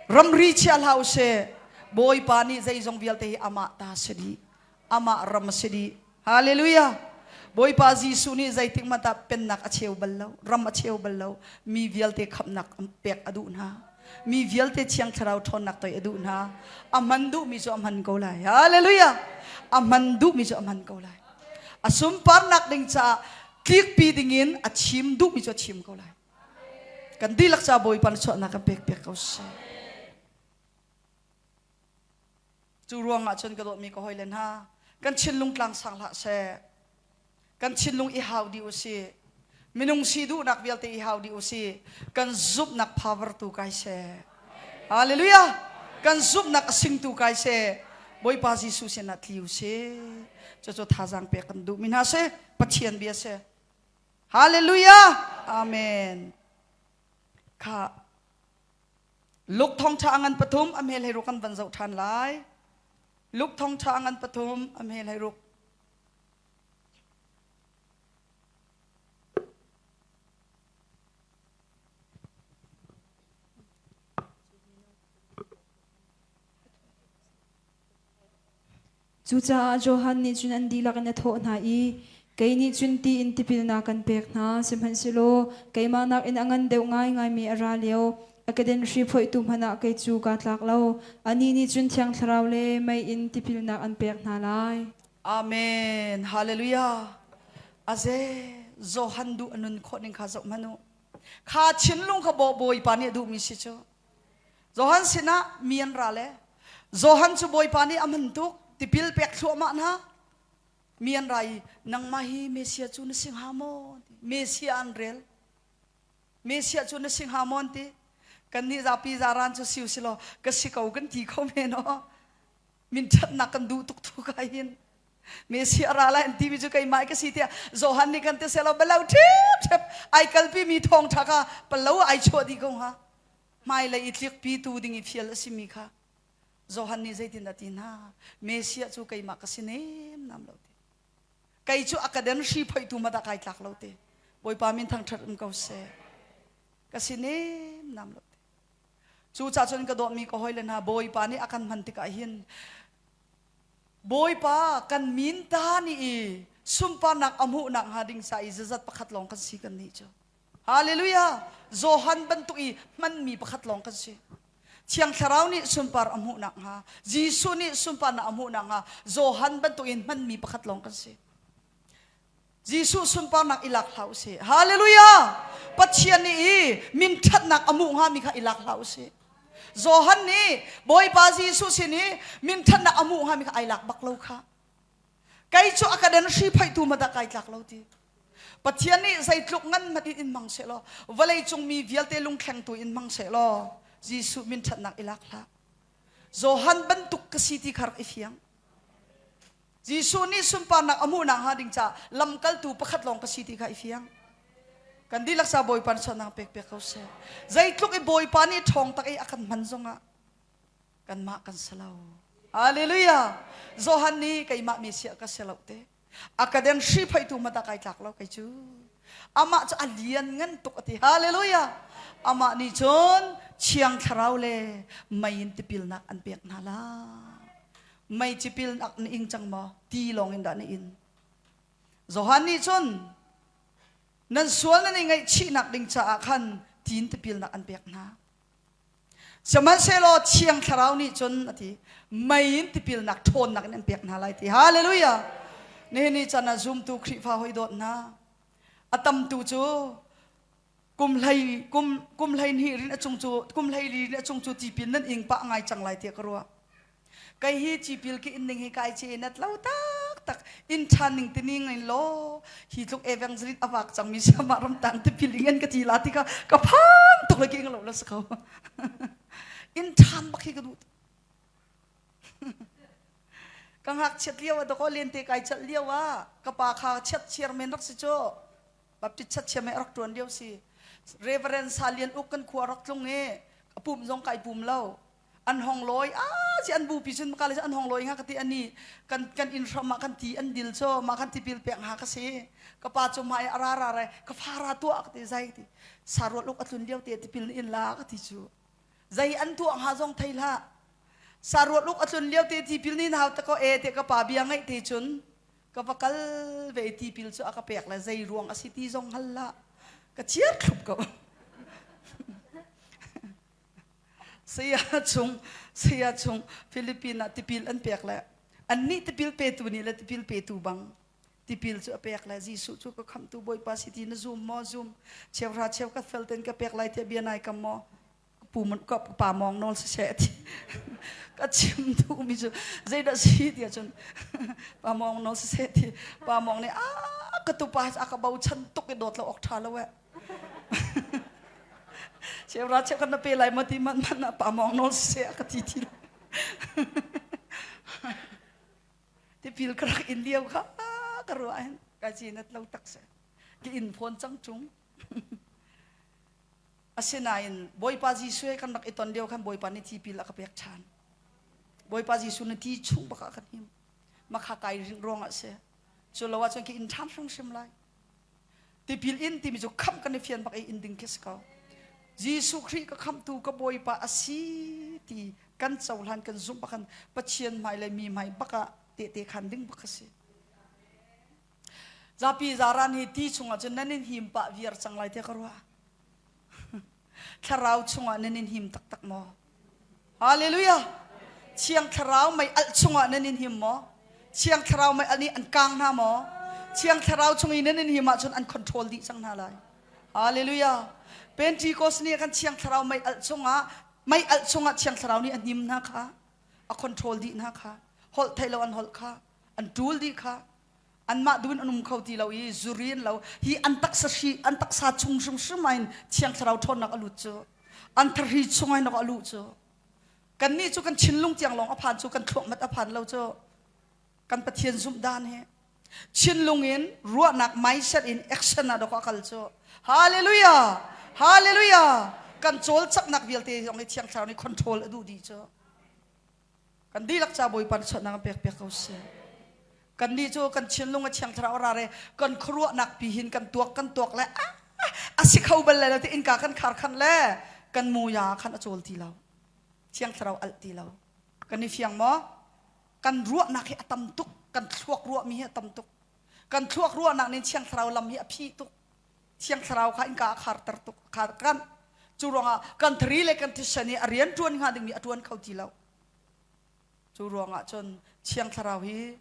Ramri chia hlah usih. Bawipa nih zeizong vialte hi amah ta si dih. Amah ram si dih. Hallelujah. Bawipa Jesuh nih zeitik hmanh ah pennak a cheu bal lo, ram a cheu bal lo. Mi vialte khamhnak pek a duh hna. Mi vialte Thiang Thlarau ṭhawnnak toi a duh hna. A hman duhmi cu a hman ko lai. Hallelujah. A hman duhmi cu a hman ko lai. A sunparnak ding caah tlikpi dingin a chim duhmi cu a chim ko lai. Kan dihlak ca Bawipa na chuahnak kan pek piak ko seh. Cu ruangah cun ka dawtmi ka hawile hna, kan thinlung tlang sang hlah seh. Kan thinlung i hau dih usih. Minung si duhnak vialte i hau dih usih. Kan zumhnak power tu kai seh. Hallelujah! Kan zumhnak a singtu kai seh. Bawipa Jesuh sinah tli usih. Cucu thazaang pek kan duhmi hna si. Pathian bia si. Hallelujah! Amen. Kha Luke thawngṭha a ngan pathum a hmel hei ruk kan van zoh ṭhan lai. Luke thawngṭha a ngan pathum a hmel hei ruk. Cucaah Johan nih cun an dihlak in a thawh hna i, Kei nih cun ti in tipilnak kan pek hna, sihmanhsehlaw keimah nakin a ngan deuh ngaingaimi a ra lio, a keden hri phoihtu hmanh ah kei cu kaa tlak lo. Anih nih cun Thiang Thlarau le mei in tipilnak an pek hna lai. Amen. Hallelujah. Aze Johan duh a nun khawh ning kha zoh hmanh u. Kha thinlung kha Bawipa nih a duhmi si cu. Johan sinah mi an ra le Johan cu Bawipa nih a hman tuk tipil pek thluahmah hna. Mi an ra i nangmah hi Messiah cu na si hnga maw? Messiah an rel. Messiah cu na si hnga maw an ti. Kannih zapi zaran cu siu si law ka si ko kan ti kho men aw. Min ṭhatnak kan duh tuk tu ka hin. Messiah ra lai an timi cu keimah ka si tiah Johan nih kan ti selaw balo ṭhep ṭhep ai kalpi mi thawngṭha kha palo ai chuah dih ko hnga. Hmailei i tlikpi tu ding i fial a simi kha Johan nih zeitin a ti hna? Messiah cu keimah ka si nem nam lo ti. Kei cu a ka den hri phoihtu ma dah kai tlak lo ti. Bawipa min thangṭhat um ko seh. Ka si nem nam lo ti. Cu ca cun ka dawtmi ka hawile hna Bawipa nih a kan hman tikah hin Bawipa kan min ta nih i sunparnak a hmuhnak hnga ding ca i zazat pakhat lawng kan si kan nih cu. Hallelujah! Johan bantuk i hmanmi pakhat lawng kan si. Thiang Thlarau nih sunpar a hmuh nakhnga, Jesuh nih sunparnak a hmuh nakhnga, Johan bantuk in hmanmi pakhat lawng kan si. Jesuh sunparnak i lak hlah usih. Hallelujah! Pathian nih i min ṭhatnak a hmuh hngami kha i lak hlah usih. Johan nih Bawipa Jesuh sin i min ṭhatnak a hmuh hngami kha ai lak bak lo kha. Kei cu a ka den hri phoihtu ma dah kai tlak lo ti. Pathian nih zeitluk ngan hmanh in in hmang sehlaw, vawleicung mi vialte lungthlengtu in hmang sehlaw, Jesuh min ṭhatnak i lak hlah. Johan bantuk ka si ti kha rak i fiang. Jesuh nih sunparnak a hmuhnak hnga ding caah lamkaltu pakhat lawng ka si ti kha i fiang. Kan dihlak sa Bawipa nih sualnak pek pek ko seh. Zeitluk i Bawipa nih ṭhawng tak i a kan hman zongah kanmah kan si lo. Hallelujah! Johan nih keimah Messiah ka si lo te. A ka den hri phoihtu mata kai tlak lo kei cu. Amah cu a lian ngan tuk a ti. Hallelujah! Amah nih cun Thiang Thlarau le mei in tipilnak an pek hna la. Mei tipilnak na ing cang maw? Ti lawng in dah na in. Johan nih cun nan sual nan i ngaihchihnak ding caah khan ti in tipilnak an pek hna. Sihmanhsehlaw Thiang Thlarau nih cun a ti, mei in tipilnak ṭhawnnak in an pek hna lai ti. Hallelujah! Nihin ni chan ah zumtu Khrihfa hoi dawt hna, a tamtu cu kum hlei kum kum hlei hnih rin a cung cu kum hlei li rin a cung cu tipil nan ing pah ngai cang lai tiah ka ruah. Kei hi tipil ki in ning hi kai ce nat lo tak tak in ṭhan ning ti ning in law hi tluk evangelist a vak cangmi siamah ramtang tipil ing an ka ti la ti kha ka phan tuk le ki ing lo la si ko in ṭhan bak hi ka duh ka ngakchiat lio ah dakaw lente kai chalh lio ah ka pa kha chiat chairman rak si cu Baptist chat chiam rak ṭuan lio si Reverend Salian uk kan khua rak tlung i a pum zong kai pum lo an hong lawi a si an bupi cun ka le an hong lawi nga ka ti ani kan kan inn hram ah kan ti an dil cho ma kan tipil pek ha ka si ka pa cu mai ara ra re ka fara tuah ka ti zai ti sarual uk atlun lio te tipil in la ka ti cu zai an tuah ha zong thei hlah sarual uk atlun lio te tipil ni hau ta ko e te ka pa bia ngaih te cun ka va kal ve tipil cu a ka pek le zei ruang a si ti zong hal la ka chiar thlup ko Saya chung saya chung Philippine ah tipil an pek le annih tipil petu nih le tipil petu bang tipil cu a pek le Jesuh cu ka khamhtu Bawipa si ti na zum maw zum cheuhra cheu ka fel ten ka pek lai tiah bia nai kam maw pu ka pa mawng nawl siseh ti ka chim duhmi cu zeidah si tiah cun pa mawng nawl siseh ti pa mawng nih a ka tupa a ka bochan tuk i dawt lo awk ṭha lo eh Cheuhra cheukhat na pe lai maw ti man man ah pa mawng nawl seh a ka ti ti Tipil ka rak in lio kha ka ruah hin ka ci nat lo tak se ki in phone cang chung Asinain Bawipa Jesuh he kan rak i ton lio khan Bawipa nih tipil a ka pek ṭhan. Bawipa Jesuh na ti chung bak ah kan him. Makha kai rinh ruang ah si. Cu lo ahcun ki in ṭhan hrimhrim lai. Tipil in timi cu khamh kan i fian bak i in ding khi si ko. Jesuh Khrih ka khamhtu ka Bawipa a si ti kan cohlan kan zumh bak Pathian hmai le mi hmai bak ah tehte khan ding bak a si. Zapi zaran hi ti chungah cun nan in him pah viar cang lai tiah ka ruah. Thlarau chungah nan in him taktak maw? Hallelujah! Thiang Thlarau mei alh chungah nan in him maw? Thiang Thlarau mei alh nih an kang hna maw? Thiang Thlarau chung i nan in him ahcun an control dih cang hna lai. Hallelujah. Pentecost ni ah kan Thiang Thlarau mei alh chungah mei alh chungah Thiang Thlarau nih a hnim hna kha a control dih hna kha holh theih lo an holh kha an ṭul dih kha anmah duin an um kho ti lo i zuri an lo hi an taksa hri an taksa chung hrimhrim ah hin Thiang Thlarau ṭhawnnak a lut cu an thahri chung ah hin a luh cu kannih cu kan thinlung tiang lawng a phan cu kan thluak mat a phan lo cu kan Pathian zumh dan hi thinlung in ruahnak mindset in action ah dok a kal cu hallelujah hallelujah kan cawlcaknak vialte zong hi Thiang Thlarau nih control a duh dih cu kan dihlak ca Bawipa nih chuahnak an pek piak ko seh kan nih cu kan thinlung a Thiang Thlarau ra re kan khuaruahnak pi hin kan tuak kan tuak le a si kho bal lai lo ti innka kan khar khan le kan muya khan a cawl ti lo Thiang Thlarau alh ti lo kan i fiang maw kan ruahnak hi a tam tuk kan thluak ruahmi hi a tam tuk kan thluak ruahnak nih Thiang Thlarau lam hi a phih tuk Thiang Thlarau kha innka a kharter tuk khar kan cu ruangah kan thari le kan thisen i a rian ṭuan hnga dingmi a ṭuan kho ti lo cu ruangah cun Thiang Thlarau hi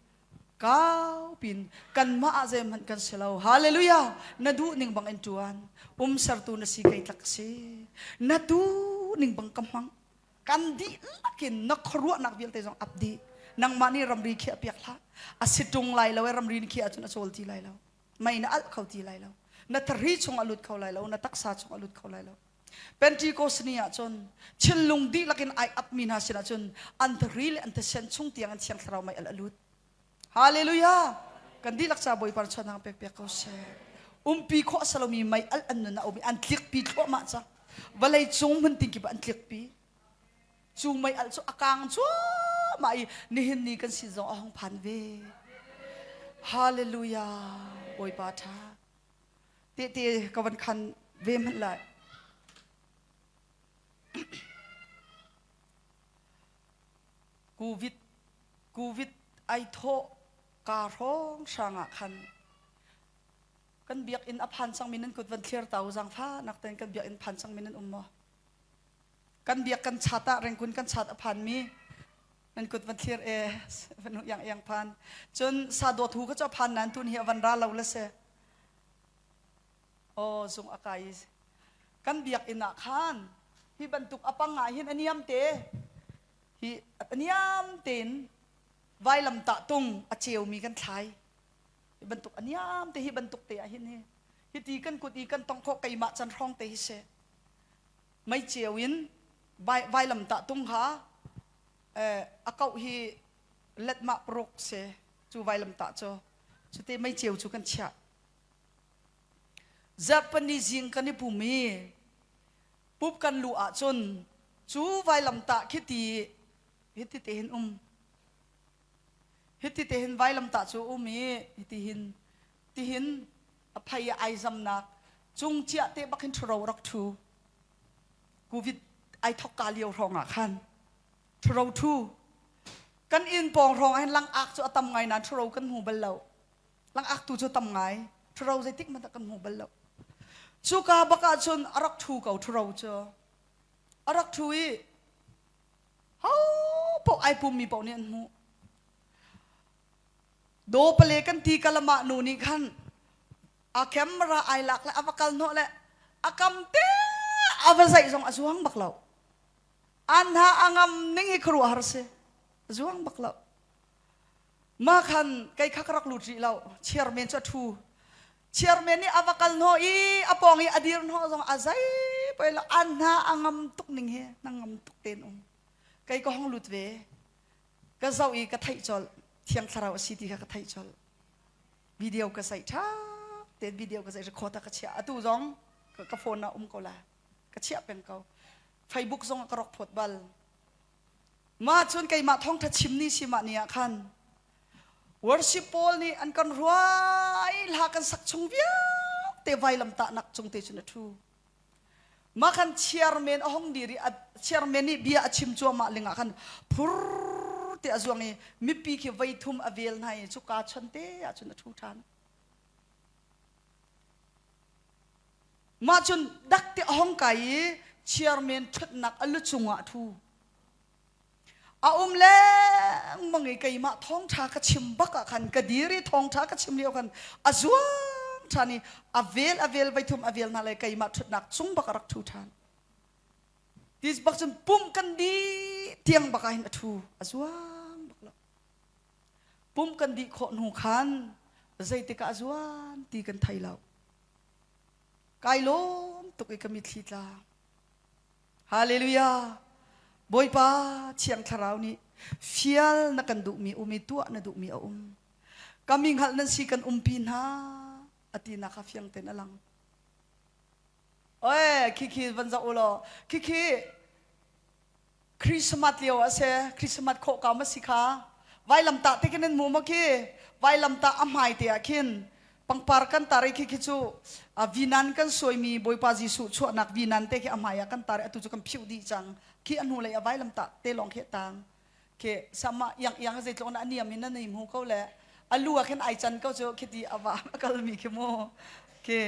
kau pin kanmah ah zeihmanh kan si lo hallelujah na duh ning bang in ṭuan um sertu na si kei tlak si na tu ning bang ka hmang kan dihlak in na khuaruahnak vialte zong ap dih nangmah nih ramri khiah piak hlah a si ṭung lai lo e ramri ni khiah ahcun a cawl ti lai lo mei na alh kho ti lai lo na thari chung a lut kho lai lo na taksa chung a lut kho lai lo Pentecost ni ah cun thinlung dihlak in ai ap mi hna sinah cun an thari le an thisen chung tiang an thiang thlarau mei al a lut Hallelujah kan dihlak ca Bawipa chuanang pek piak ko seh umpi khawh salomi mei al an nun a um i an tlikpi thluahmah cang vawlei cung hmun tin kip an tlikpi cu mei alh cu a kang cuahmah i nihin ni kan sin zong a hung phan ve hallelujah bawipa ṭha tehte ka van khan ve hmanh lai covid covid ai thawh ka hrawng hrang ah khan kan biakinn a phan cangmi nan kut van thlir ta u zangfa nak ten kan biakinn phan cangmi nan um maw Kan biak kan chat ah rengkun kan chat a phanmi nan kut van thlir e van yang yang phan. Cun sadawt hu ka cho phan nan tun hi a van ra lo le se. Oh zung a kai. Kan biak inn ah khan hi bantuk apang ah hin aniam te hi aniam tein vailam tah tung a ceumi kan thlai. Hi bantuk aniam te hi bantuk te ah hin hi hi ti kan kut i kan tong khawh keimah can hrawng te hi se. Meiceu in vailamtah tung kha a kauh hi letmah paruk si cu vailamtah cu cute meiceu cu kan chiah. Zarhpini zing kan i pum i pup kan luh ahcun cu vailamtah khiti hiti te hin um hiti te hin vailamtah cu um i hiti hin tihin a phei i ai zamnak cung ciah te bak hin ṭhuro rak ṭhu covid ai thok ka lio hrawng ah khan ṭhuro ṭhu kan inn pawng hrawng ah hin langak cu a tam ngai nain ṭhuro kan hmu bal lo langak tu cu tam ngai ṭhuro zeitik hmanh ah kan hmu bal lo cuka bak ah cun a rak ṭhu ko ṭhuro cu a rak ṭhu i ho paoh ai pummi paoh nih an hmuh Dawpale kan ti kalamah nu nih khan a camera ai lak le a va kal hnawh le a kam te a va zaih zong a zuang bak lo. An hna a ngam ning hi khuaruahhar si. A zuang bak lo. Ma khan kei kha ka rak lut rih lo. Chairman cu a ṭhu. Chairman nih a va kal hnawh i a pawng i a dir hnawh zong a zai poi lo. An hna a ngam tuk ning hi na ngam tuk ten um. Kei ka hong lut ve. Ka zoh i ka theih colh. Thiang Thlarau a si ti kha ka theih colh. Video ka zaih ṭha tein video ka zaih record ah ka chiah. Atu zong ka phone ah um ko la. Ka chiah peng ko. Facebook zong ah ka rak phawt bal. Mah cun keimah thawngṭha chim ni si mah ni ah khan worship pawl nih an kan ruai hla kan sak chung vialte vailam tahnak cung te cun a ṭhu. Mah khan chairman a hong dir i chairman nih bia a chim cuahmah lingah khan phur te a zuang i mipi khi voi thum a vel hna i cuka chon te ahcun a ṭhu ṭhan. Mah cun dak te a hong kai i chairman ṭhutnak a lu cungah a ṭhu. A um leng. Lengmang i keimah thawngṭha ka chim bak ah khan ka dir i thawngṭha ka chim lio khan a zuang ṭhan i a vel a vel voithum a vel hna le keimah ṭhutnak cung bak a rak ṭhu ṭhan. Tis bak cun pumh kan dih tiang bak ah hin a ṭhu a zuang bak lo. Pumh kan dih khawh hnu khan zeitik ah a zuan ti kan thei lo. Kai lawm tuk i ka mitthli tla. Hallelujah! Bawipa Thiang Thlarau nih fial na kan duhmi um i tuah na duhmi a um. Ka mi hngalh nan si kan umpi hna a tinak kha fiang tein a lang. Oi, khikhi van zoh u law, khikhi Christmas lio a si, Christmas khawh ka ma si kha. Vailamtah te khin nan hmu maw khi? Vailamtah a hmai te ah khin pangpar kan tar i khi khi cu vinan kan suaimi Bawipa Jesuh chuahnak vinan te khi a hmai ah kan tar i atu cu kan phiuh dih cang. Khi a hnulei a vailamtah te lawng khi a tang. Khi sama iang iang zeitluk na a niam in na nei hmu ko le a lu ah khin ai can ko cu khiti a va a kalmi khi mu. Khi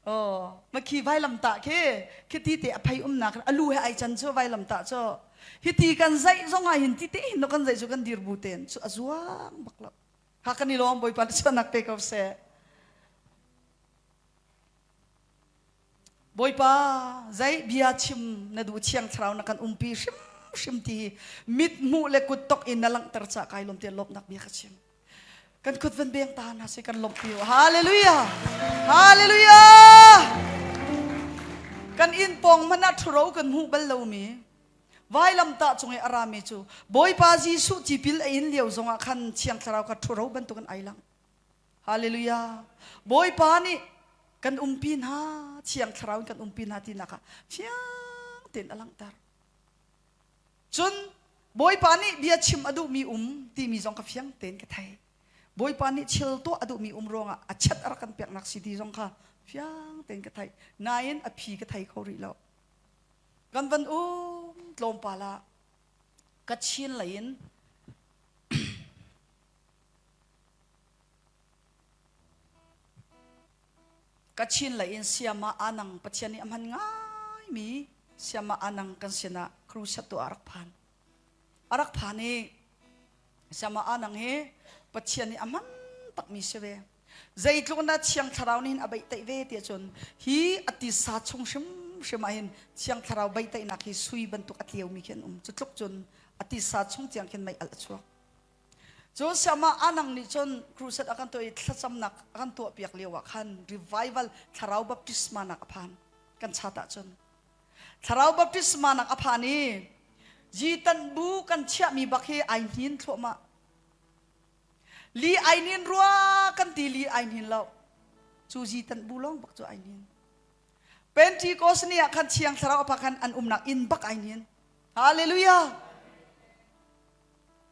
Oh, makhi vailamtah khi khiti te a phei umnak a lu he ai can cu vailamtah cu hiti kan zaih zong ah hin ti te hin kan zaih cu kan dir bu ten cu a zuang bak lo ha kan i lawm bawipa na chuanak pe ko seh bawipa zei bia chim na duh thiang thlarau na kan umpi hrim hrim ti mit hmuh le kut tok in na langhter ca kai lawm te lawmnak bia ka chim Kan kut van beng ta hna sih kan lawmhpi u. Hallelujah! Hallelujah! Kan inn pawng hmanh ah ṭhuro kan hmuh bal lomi vailamtah cung i a rami cu Bawipa Jesuh tipil a in lio zongah khan Thiang Thlarau kha ṭhuro bantukin ai lang. Hallelujah! Bawipa nih kan umpi hna, Thiang Thlarau in kan umpi hna tinak kha fiang tein a langhter. Cun Bawipa nih bia chim a duhmi um timi zong ka fiang tein ka thei. Bawipa nih thil tuah a duhmi um ruangah a chat a rak kan peknak si ti zong kha fiang tein ka theih. Nain a phi ka thei kho rih lo. Kan van um tlawmpal ah ka chin lei in Kachin lei in Siama Anang Pathian nih a hman ngaimi Siama Anang kan sinah crusade tu a rak phan. A rak phan i Siama Anang hi Pathian nih a hman takmi si ve. Zeitluk na Thiang Thlarau nih hin a beihtaih ve ti ahcun hi a tisa chung hrimhrim ah hin Thiang Thlarau beihtaihnak hi sui bantuk a tleumi khi an um. Cu tluk cun a tisa chung tiang khin mei alh a chuak. Cun siamah Anang nih cun crusade a kan tuah i thlacamnak a kan tuahpiak lio ah khan revival thlarau baptisma nak a phan kan chat ahcun thlarau baptisma nak a phan i jitan bu kan chiahmi bak hi ai hnin thluahmah li ai hnin rua kan ti li ai hnin lo cu jitan bu lawng bak cu ai hnin Pentecost ni ah khan thiang thlarau a phak khan an umnak inn bak ai hnin hallelujah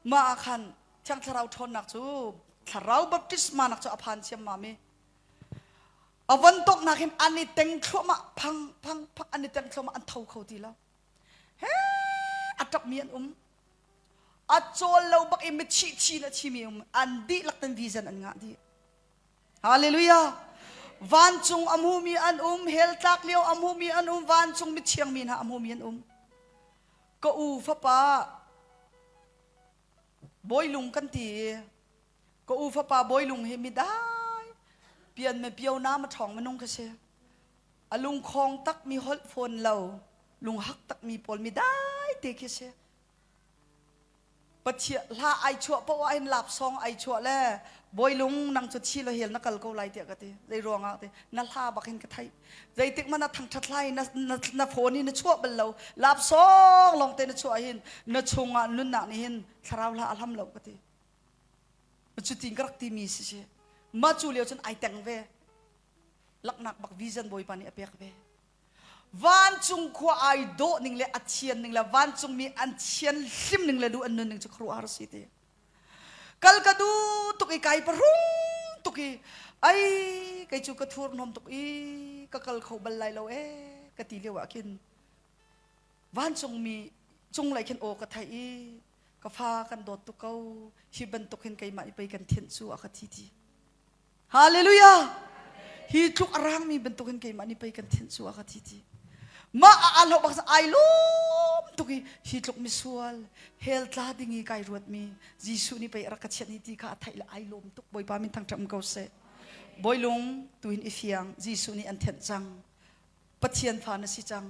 Mah ah khan Thiang Thlarau ṭhawnnak cu Thlarau baptisma nak cu a phan ciammam i a von tawknak hin an i teng thluahmah phang phang phang an i teng thluahmah an tho kho ti lo he a ṭapmi an um a cawl lo bak i michih chin a chimi um an dihlak ten vision an ngah dih Hallelujah vancung a hmumi an um hell tlak lio a hmumi an um vancung mithiang mi hna a hmumi an um ka u fapa Bawilung kan ti i ka u fapa Bawilung hi midai pian me pio na ma ṭhawng minung ka si. A lungkhong tak mi holh fawn lo, lunghak tak mi pawl midai te khi si. Pathian hla ai chuah poah ah hin lapsong ai chuah le Bawilung nang cu thi lo hel na kal ko lai tiah ka ti. Zei ruangah ti na hla bak hin ka theih. Zeitik man na thangṭhat hla na, na, na phone hi na chuah bal lo. Lapsong lawng te na chuah hin na chungah nunnak nih hin thlarau hla a hlam lo ka ti. Cutin ka rak timi si si. Ma cu lio cun ai teng ve. Laknak bak vision Bawipa nih a pek ve. Vancung khua ai dawh ning le a thian ning le vancungmi an thian hlim ning le lu an nun ning cu khuaruahhar si ti. Kal ka duh tuk i kai pahrung tuk i ai kei cu ka thurhnawm tuk i ka kal kho bal lai lo ee ka ti lio ah khin vancungmi cunglei khin aw ka theih i ka fa kan dawt tuk ko hi bantuk hin keimah i pei kan thianh cu a ka thi ti. Hallelujah! Hi tluk a rangmi bantukin keimah nih pei kan thinh cu a ka thi ti. Mah a alho bak ai lum. tuk i hi tluk misual hell tla ding i kai ruatmi Jesuh nih pei a rak ka chiat ni ti kha a theih le ai lawm tuk. Bawipa min thangṭhat um ko seh. Bawilung tuhin i fiang Jesuh nih an thenh cang. Pathian fa na si cang.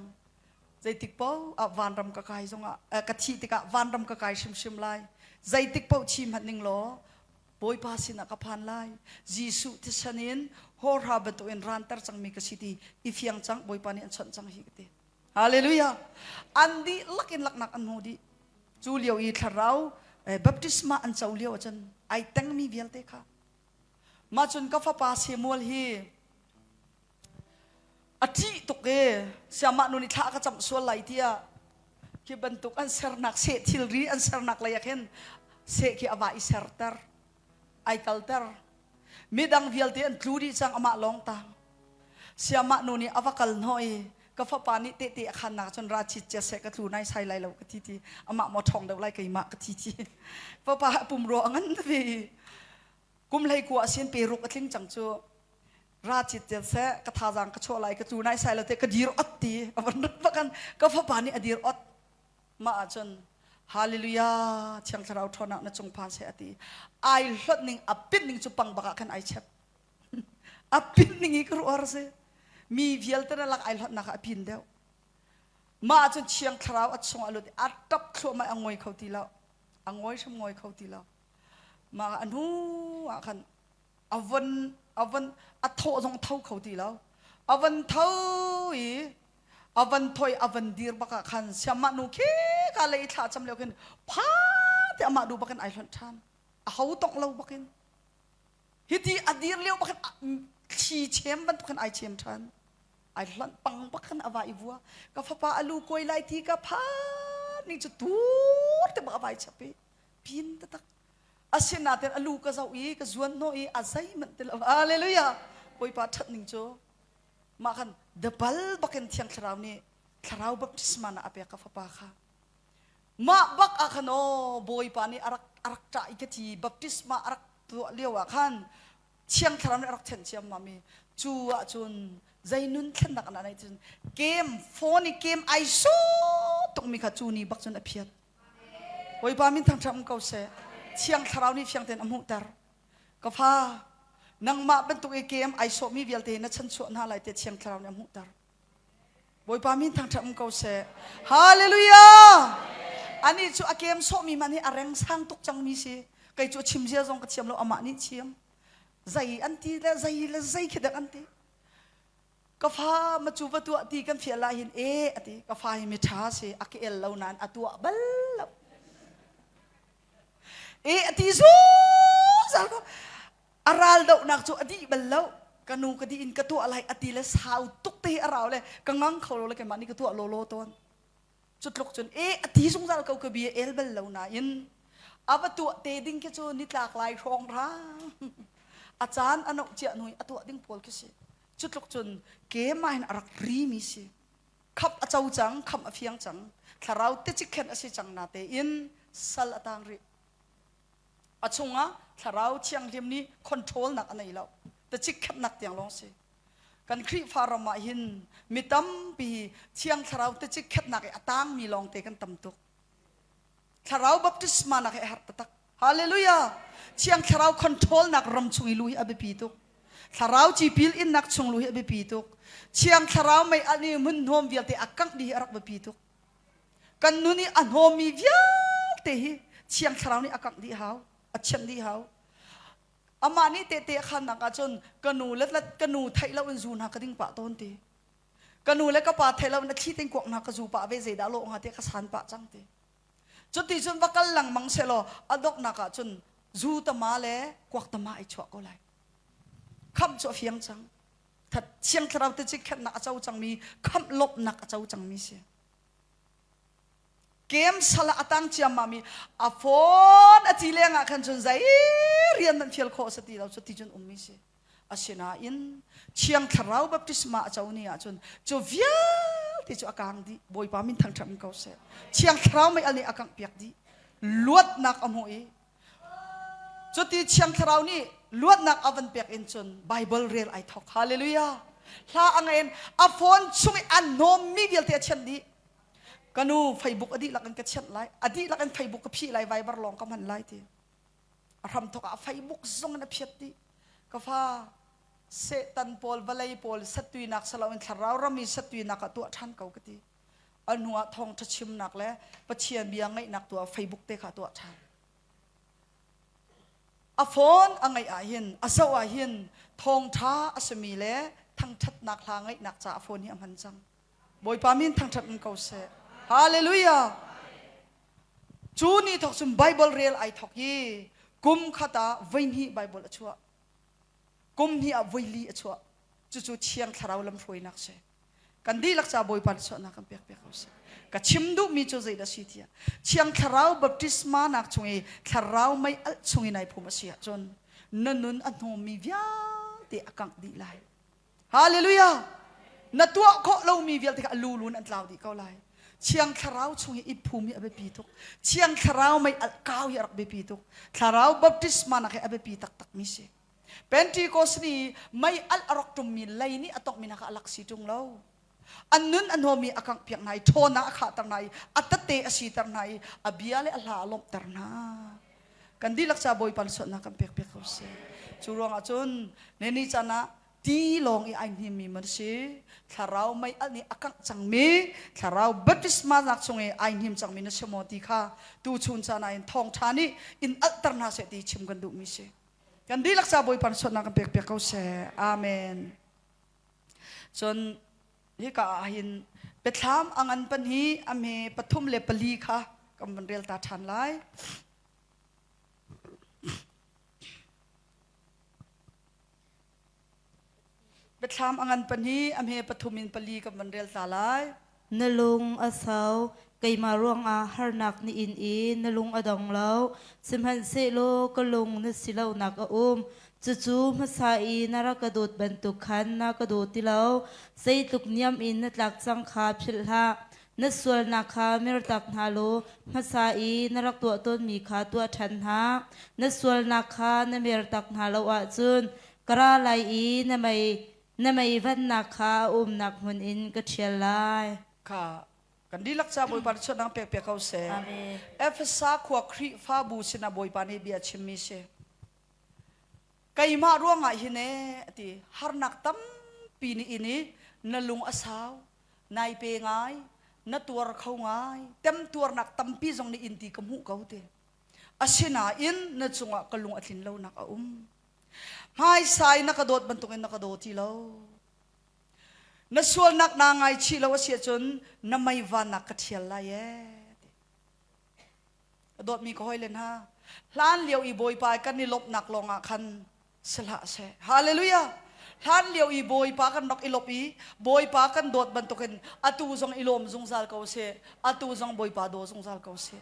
Zeitik paoh ah vanram ka kai zongah eh, ka thih tikah vanram ka kai hrimhrim lai. Zeitik paoh thi hmanh ning law Bawipa sinah ka phan lai. Jesuh thisen in hawhra bantukin ranter cangmi ka si ti i fiang cang Bawipa nih an chawnh cang hi ka ti. Hallelujah. An dihlak in laknak an hmu dih. Cu lio i thlarau eh, baptisma an co lio ahcun ai tengmi vialte kha. Mah cun ka fapa Samuel hi a ṭih tuk i siamah nu nih thla ka camh sual lai tiah khi bantuk an sernak seh thilri an sernak lei ah khin seh khi a va i serter ai kalter midang vialte an tlu dih cang amah lawng tang siamah nu nih a va kal hnawh i ka fapa nih tehte a khannak cun ra chit cia seh ka tlu nai sai lai lo ka ti ti amah maw ṭhawng deuh lai keimah ka ti ti fapa pumrua a ngan ve i kum hlei kua a sin pe ruk a tling cang cu ra cit tel seh ka thazaang ka chuah lai ka tlu nai sai lo te ka dir ot ti a van rat bakan ka fapa nih a dir ot mah ahcun hallelujah thiang thlarau ṭhawnnak na cung phan seh a ti ai hlot ning a pit ning cu pang bak ah khan ai chep a pin ning i ka ruar si mi vialte na lak ai hlotnak ah a pin deuh mah ahcun thiang thlarau a chung a lut a tap thluahmah a ngoi kho ti lo a ngoi hrim ngoi kho ti lo mah a hnu ah khan a von a von a thawh zong tho kho ti lo a von tho i a van thoi a van dir bak ah khan siamah nu khi ka lei thla cham lio khin pha te amah du bakin ai hlonh than a ho tong lo bakin hiti a dir lio bakin thli chem bantuk khan ai chem than ai hlonh pang bak khan a va i vua ka fapa alu koi lai ti ka phan ni chu tur te bak a vai chap i pin tatak asinain a lu ka zoh i ka zuan hnawh i a zeihmanh ti lo hallelujah bawipa ṭhat ning cu mah khan dabal bakin thiang thlarau nih thlarau baptisma na a pek ka fapa kha mah bak ah khan aw bawipa nih a rak a rak ṭah i ka ti baptisma a rak tuah lio ah khan thiang thlarau nih a rak thenh ciammam i cu ah cun zei nun thlennak an neih cun kem phone i kem ai su tukmi kha cu ni bak cun a phiat Bawipa min thangṭhat um ko seh. Thiang Thlarau nih fiang tein a hmuhter. Ka fa, nangmah bantuk i kem ai sawhmi vialte na chanchuah hna lai tiah Thiang Thlarau nih a hmuhter. Bawipa min thangṭhat um ko seh. Hallelujah! Anih cu a kem sawhmi man hi a reng sang tuk cangmi si. Kei cu chim zia zong ka thiam lo, amah nih thiam. Zei an ti le zei le zei khi dek an ti. Ka fa ma cu va tuah ti kan fial ah hin e a ti ka fa hi mi ṭha si a ka el lo nain a tuah bal lo e a ti zungzal ko a ral dohnak cu a dih bal lo ka nu ka dih in ka tuah lai a ti le sau tuk te hi a rau le ka ngang kho lo le keimah nih ka tuah lawlaw tawn Cu tluk cun e a ti zungzal ko ka bia el bal lo nain a va tuah te ding khi cu nitlak lai hrawng rang a caan a noh cia hnu i a tuah ding pawl khi si cu tluk cun kemah hin a rak ri mi si khap a co cang kham a fiang cang thlarau te cikhen a si cang na tein sal a tang rih a chungah thlarau thianghlim nih control nak a nei lo te cikkhennak tiang lawng si Kan Khrihfa ram ah hin mi tampi Thiang Thlarau te cikkhetnak i a tangmi lawngte kan tam tuk. Thlarau baptisma nak hi a herh taktak. Hallelujah! Thiang Thlarau control nak ram chung i lu hi a biapi tuk. Thlarau cipil innak chung lu hi a biapi tuk. Thiang Thlarau mei alh ni hmun hnawm vialte a kangh dih hi a rak biapi tuk. Kan nun i a hnawmmi vialte hi Thiang Thlarau nih a kangh dih hau, a thianh dih hau. Amah nih tehte a khannak ahcun ka nu le ka nu theih lo in zu hna ka ding pah tawn ti. Ka nu le ka pa theih lo in a thli tein kuak hna ka zu pah ve zeidah lawh hnga ti ka san pah cang ti. Cuti cun va kal lengmang sehlaw a donghnak ahcun zu tama le kuak tama ai chuah ko lai. Khamh cu a fiang cang. That Thiang Thlarau te cikhetnak a co cangmi khamh lawmhnak a co cangmi si. Kem sal ah a tang ciammam i a phone a ci leng ah khan cun zei rian nan fial khawh a si ti lo cu ti cun ummi si. Asinain Thiang Thlarau baptisma a co ni ahcun cu vialte cu a kang dih. Bawipa min thangṭhat ko seh. Thiang Thlarau mei al nih a kangh piak dih. Luatnak a hmuh i cuti Thiang Thlarau nih luatnak a van pek in cun Bible rel ai thawk. Hallelujah. Hla a ngain a phone chung i a hnawmmi vialte a thianh dih. Ka nu Facebook a dihlak in ka chianh lai. A dihlak in Facebook ka phih lai, Viber lawng ka hman lai ti. A hramthok ah Facebook zong in a phiat dih. Ka fa Satan pawl vawlei pawl sattuinak saloin thlarau ram i sattuinak ah tuah ṭhan ko ka ti. A hnu ah thawngṭha chimnak le Pathian bia ngaihnak tu ah Facebook te kha tuah ṭhan. A phone a ngaih ah hin a zoh ah hin thawngṭha a simi le thangṭhatnak hla ngaihnak ca a phone hi a hman cang. Bawipa min thangṭhat in ko seh. Hallelujah. Cu ni thawk cun Bible rel ai thawk i kum khat ah voihnih Bible a chuah. Kum hnih ah voili a chuah. Cucu Thiang Thlarau lamhruainak si. Kan dihlak ca Bawipa nih chuahnak kan pek piak ko seh. Ka chim duhmi cu zeidah si tiah Thiang Thlarau baptisma nak chung i Thlarau mei alh chung i nai phum a si ahcun na nun a hnawmmi vialte a kangh dih lai. Hallelujah! Na tuah khawh lomi vialte kha a lulun an tlau dih ko lai. Thiang Thlarau chung i i phum hi a biapi tuk. Thiang Thlarau mei alh kau hi a rak biapi tuk. Thlarau baptisma nak hi a biapi taktak mi si. Pentecost ni mei alh a rak ṭummi lei nih a tonghmi hna kha a lak si ṭung lo. An nun a hnawmi a kanghpiak hna i ṭhawnnak a khahter hna i a tete a siter hna i a bia le a hla a lawmhter hna. Kan dihlak ca Bawipa suatnak kan pek piak ko seh. Cu ruangah cun neni caan ah ti lawng i ai hnimmi man si thlarau mei alh nih a kangh cangmi thlarau baptisma nak chung i ai hnim cangmi na si maw ti kha tu chun caan ah in thawngṭha nih in alhter hna seh ti chim kan duhmi si. Kan dihlak ca Bawipa suatnak kan pek piak ko seh. Amen. Cun hika ah hin biathlam a ngan pan hi a hme pathum le pali kha kan van rel ta ṭhan lai. Biathlam a ngan pan hi a hme pathum in pali kan van rel ta lai. Na lung a sau, keimah ruangah harnak na in i na lung a dong lo. Sihmanhsehlaw ka lung na si lonak a um. Cucu hmasa i na rak ka dawt bantuk khan na ka daw ti lo. Zeitluk niam in na tlak cang kha philh hlah. Na sualnak kha mertak hna law hmasa i na rak tuah tawnmi kha tuah ṭhan hna. Na sualnak kha na mertak hna lo ahcun ka ra lai i na mei Na meivannak kha a umnak hmun in ka ṭhial lai. Kha kan dihlak ca Bawipa nih chuahnak pek piak ko seh. Amen. Efesa khua Khrihfabu sinah Bawipa nih bia chimmi si. Keimah ruangah hin ee ati harnak tampi nih in i na lung a sau, nai pe ngai, na tuar kho ngai, temtuarnak tampi zong nih in ti ka hmuh ko ti. Asinain na cungah ka lung a tlin lonak a um. Hmaisai na ka dawt bantukin na ka daw ti lo. Na sualnak naa ngaichih lo a si ahcun na meivannak ka ṭhial lai ee. Ka dawtmi ka hawile hna, hlan lio i Bawipa kan i lawmhnak lawngah khan si hlah seh. Hallelujah! Hlan lio i Bawipa kan rak i lawmh i Bawipa kan dawt bantukin atu zong i lawm zungzal ko seh. Atu zong Bawipa daw zungzal ko seh.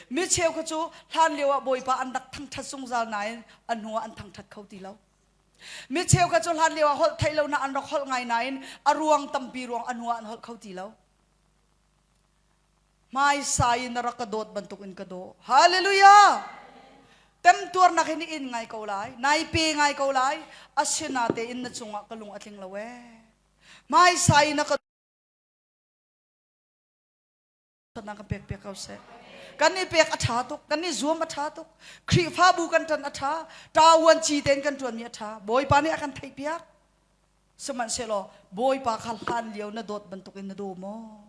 Mi cheu kha cu hlan lio ah Bawipa an rak thangṭhat zungzal nain a hnu ah an thangṭhat kho ti lo. Mi cheu kha cu hlan lio ah holh theih lo na an rak holh ngai nain a ruang tampi ruang a hnu ah an holh kho ti lo. Hmaisa in na rak ka dawt bantuk in ka daw. Hallelujah! Temtuarnak hi ni in ngai ko lai, nai pe ngai ko lai, asinatein na cungah ka lung a tling lo ee. Hmaisa in na ka na kan pek piak ko seh. Kan i pek a ṭha tuk, kan i zuam a ṭha tuk. Khrihfabu kan ṭan a ṭha, ṭavuan ci tein kan ṭuanmi a ṭha. Bawipa nih a kan theihpiak. Sihmanhsehlaw Bawipa kha hlan lio na dawt bantukin na daw maw?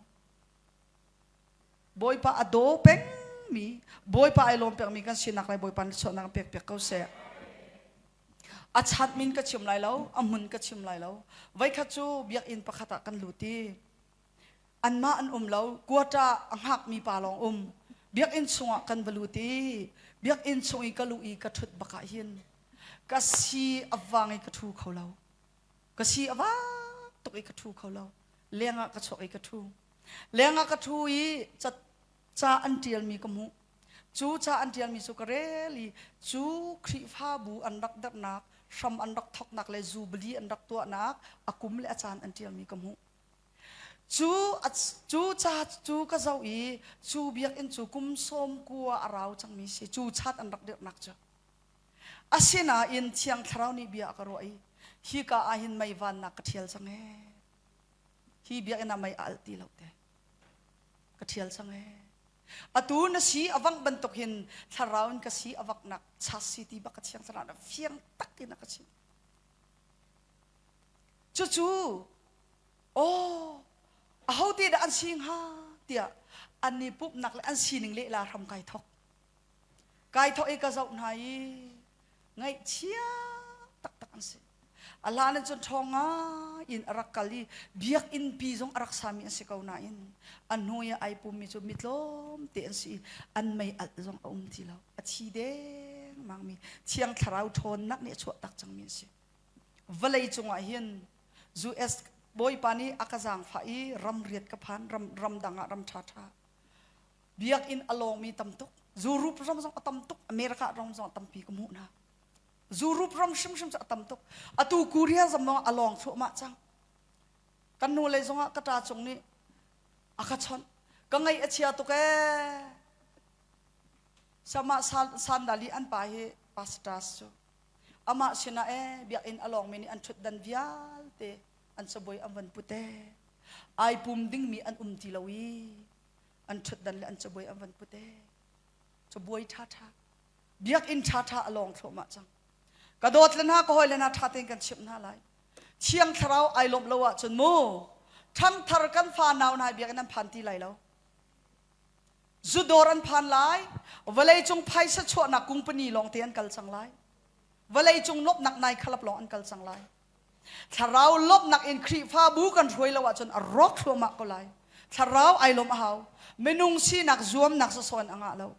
Bawipa a daw pengmi, Bawipa ai lawm pengmi kan sinak lai Bawipa nih sualnak pek piak ko seh. A chat min ka chim lai lo, a hmun ka chim lai lo. Voikhat cu biakinn pakhat ah kan lut i anmah an um lo quota a hngakmi pa lawng um biakinn chungah kan va lut i biakinn chung i ka luh i ka ṭhut bak ah hin ka si a vang i ka ṭhu kho lo ka si a vang tuk i ka ṭhu kho lo lengah ka chuak i ka ṭhu lengah ka ṭhu i ca an ṭialmi ka hmuh cu ca an ṭialmi cu ka rel i cu Khrihfabu an rak derhnak hram an rak thawknak le zubili an rak tuahnak a kum le a caan an ṭialmi ka hmuh Cu cu ca cu ka zoh i cu biakinn cu kum sawm kua a rau cangmi si cu chat an rak dirhnak cu. Asinain Thiang Thlarau nih bia a ka ruah i hika ah hin mei vannak ka ṭhial cang ee. Hi biakinn ah mei a alh ti lo te. Ka ṭhial cang ee. Atu na si a vangh bantuk hin thlarau in ka si a vaknak chas si ti bak ka thiang thlarau na fiang tak in a ka chimh. Cucu aw ahote dah an si hnga tiah an i pumhnak le an sining lehla hram kai thok. Kai thok i ka zoh hna i ngaihchia taktak an si. A hlan in cun ṭhawng ngai in a rak kal i biakinn pi zong a rak sami an si ko nain a hnu i ai pummi cu mi tlawmte an si i an mei alh zong a um ti lo. A thi dengmangmi Thiang Thlarau ṭhawnnak nih a chuah tak cangmi an si. Vawlei cungah hin US Bawipa nih a ka zaangfah i ramriat ka phan ram ramdang ah ram ṭhaṭha biakinn a lawngmi tam tuk Europe ram zong a tam tuk America ram zong a tampi ka hmuh hna Europe ram hrimhrim cu a tam tuk atu Korea zam zong a lawng thluahmah cang kan nu lei zongah ka ṭa cung nih a ka chawnh ka ngaih a chia tuk ee sama sandali an pa hi pastors cu amah sinah ee biakinn a lawngmi nih an ṭhutdan vialte an cabuai an van put ee ai pum dingmi an um ti lo i an ṭhutdan le an cabuai an van put ee cabuai ṭhaṭha biakinn ṭhaṭha a lawng thluahmah cang ka dawt le hna ka hawi le hna ṭha tein kan chimh hna lai thiang thlarau ai lawmh lo ahcun mu ṭhangthar kan fa nau hna biakinn an phan ti lai lo Zudawr an phan lai, vawleicung phaisa chuahnak kungpani lawngte an kal cang lai. Vawleicung lawmhnak nai khalap lawng an kal cang lai. Thlarau lawmhnak in Khrihfabu kan hruai lo ahcun a rawk thluahmah ko lai. Thlarau ai lawmh a hau. Minung sinak zuamnak sasawn a ngah lo.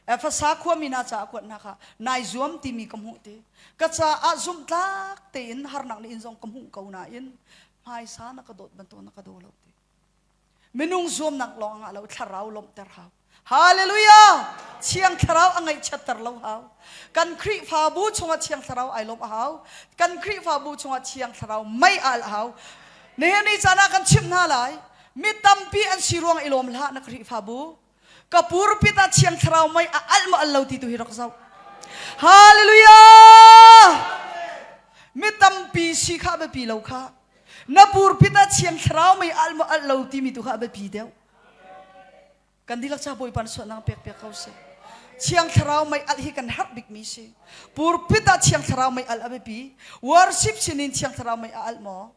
Efasa khuami hna caah kuat hna kha nai zuam timi ka hmuh ti. Ka caah zumhtlak tein harnak nih in zong ka hmuh ko nain hmaisa na ka dawt bantuk na ka daw lo ti. Minung zuamnak lawng ah lo thlarau lawmhter hau. Hallelujah! Thiang thlarau a ngaihchiatter lo hau. Kan Khrihfabu chungah thiang thlarau ai lawmh a hau. Kan Khrihfabu chungah thiang thlarau mei al a hau. Nihin ni caan ah kan chimh hna lai. Mi tampi an si ruang i lawm hlah na Khrihfabu. Ka purpit ah thiang thlarau mei a alh maw al lo ti tu hi rak zoh. Hallelujah! Mi tampi si kha biapi lo kha. Na purpit ah thiang thlarau mei alh maw alh lo timi tu kha a biapi deuh. Kan dihlak ca Bawipa na sualnak pek piak ko seh. Thiang thlarau mei alh hi kan herh bikmi si. Purpit ah thiang thlarau mei alh a biapi. Worship sinin thiang thlarau mei a alh maw?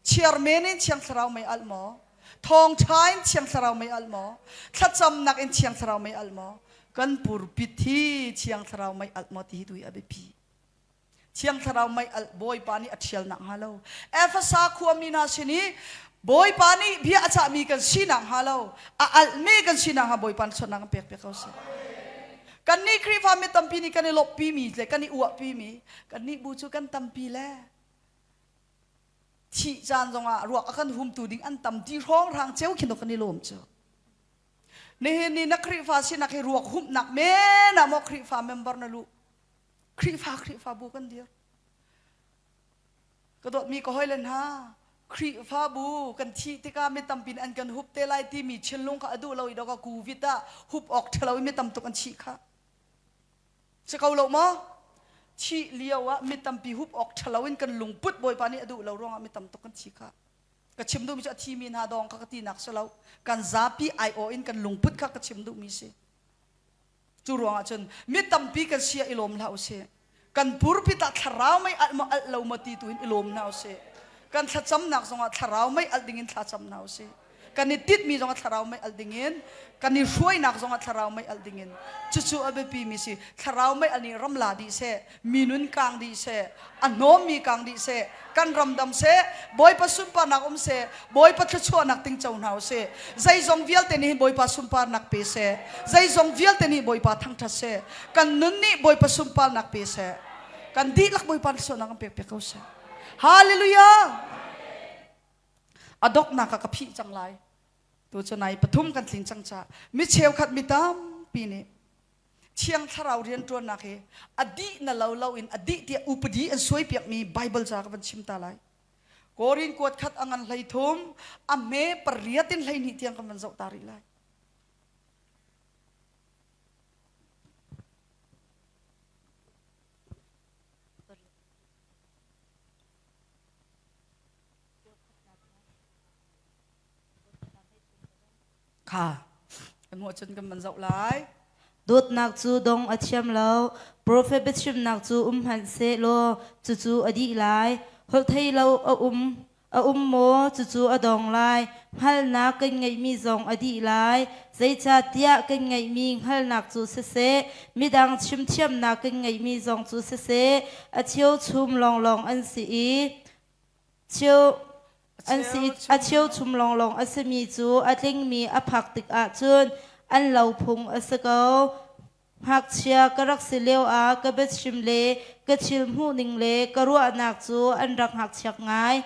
Chairman in thiang thlarau mei alh maw? Thawngṭha in thiang thlarau mei alh maw? Thlacamnak in thiang thlarau mei alh maw? Kan purpit hi thiang thlarau mei alh maw ti hi tu hi a biapi. Thiang Thlarau mei alh Bawipa nih a ṭhial nakhnga lo. Efesa khuami hna sin i Bawipa nih bia a cahmi kan si nakhnga lo, a alhmi kan si nakhnga Bawipa nih suatnak kan pek piak ko seh. Kannih Khrihfa mi tampi nih kan i lawmhpimi le kan i uahpimi, kannih bu cu kan tampi le thih caan zongah ruak a kan humtu ding an tam ti hrawnghrang ceu khin kan i lawm cu. Nihin ni na Khrihfa sinak hi ruak humhnak men ah maw Khrihfa member na luh? Khrihfa Khrihfabu kan dir. Ka dawtmi ka hawile hna, Khrihfabu kan thih tikah mi tampi nih an kan hup te lai timi thinlung kha a duh lo i dawk a COVID ah hup awk ṭhalo i mi tam tuk an thih kha. Si ko lo maw? Thih lio ah mi tampi hup awk ṭhalo in kan lungput Bawipa nih a duh lo ruangah mi tam tuk kan thi kha. Ka chim duhmi cu a thimi hna dawng kha ka tinak si lo. Kan zapi aiawh in kan lungput kha ka chim duhmi si. Cu ruangah cun mi tampi kan si ah i lawm hlah usih. Kan purpit ah thlarau mei alh maw alh lo maw ti tu in i lawm hna usih. Kan thlacamnak zongah thlarau mei alh dingin thlacam hna usih. Kan i titmi zongah thlarau mei alh dingin, kan i hruainak zongah thlarau mei alh dingin. Cucu a biapi mi si. Thlarau mei alh nih ram la dih seh, mi nun kang dih seh, a hnawmmi kang dih seh, kan ram dam seh, Bawipa sunparnak um seh, Bawipa thluachuahnak ting co hna usih. Zeizong vialte nih hin Bawipa sunparnak pe seh. Zeizong vialte nih Bawipa thangṭhat seh. Kan nun nih Bawipa sunparnak pe seh. Kan dihlak Bawipa thluachuahnak kan pek piak ko seh. Hallelujah! A doknak ah ka phih cang lai. Tu cu nai pathum kan tling cang ca. Mi cheukhat mi tampi nih Thiang Thlarau rianṭuannak hi a dih na lo lo in a dih tiah upadi an suaipiakmi Baibal ca ka van chim ta lai. Korin kuat khat a ngan 13 a hme pariat in 12 tiang kan van zoh ta rih lai. Kha kan hmuh cun kan van zoh lai. Dawtnak cu dong a thiam lo. Profet biachimnak cu um hmanh seh law cucu a dih lai. Holhthei lo a um a um maw cucu a dong lai. Hngalhnak kan ngeihmi zong a dih lai. Zeicahtiah kan ngeihmi hngalhnak cu siseh, midang chimthiamnak kan ngeihmi zong cu siseh, a cheuchum lawnglawng an si i cheu an si a cheuchum lawnglawng a simi cu a tlingmi a phak tikah cun an lo phung a si ko. Ngakchia ka rak si lio ah ka biachim le ka thil hmuhning le ka ruahnak cu an rak ngakchiak ngai.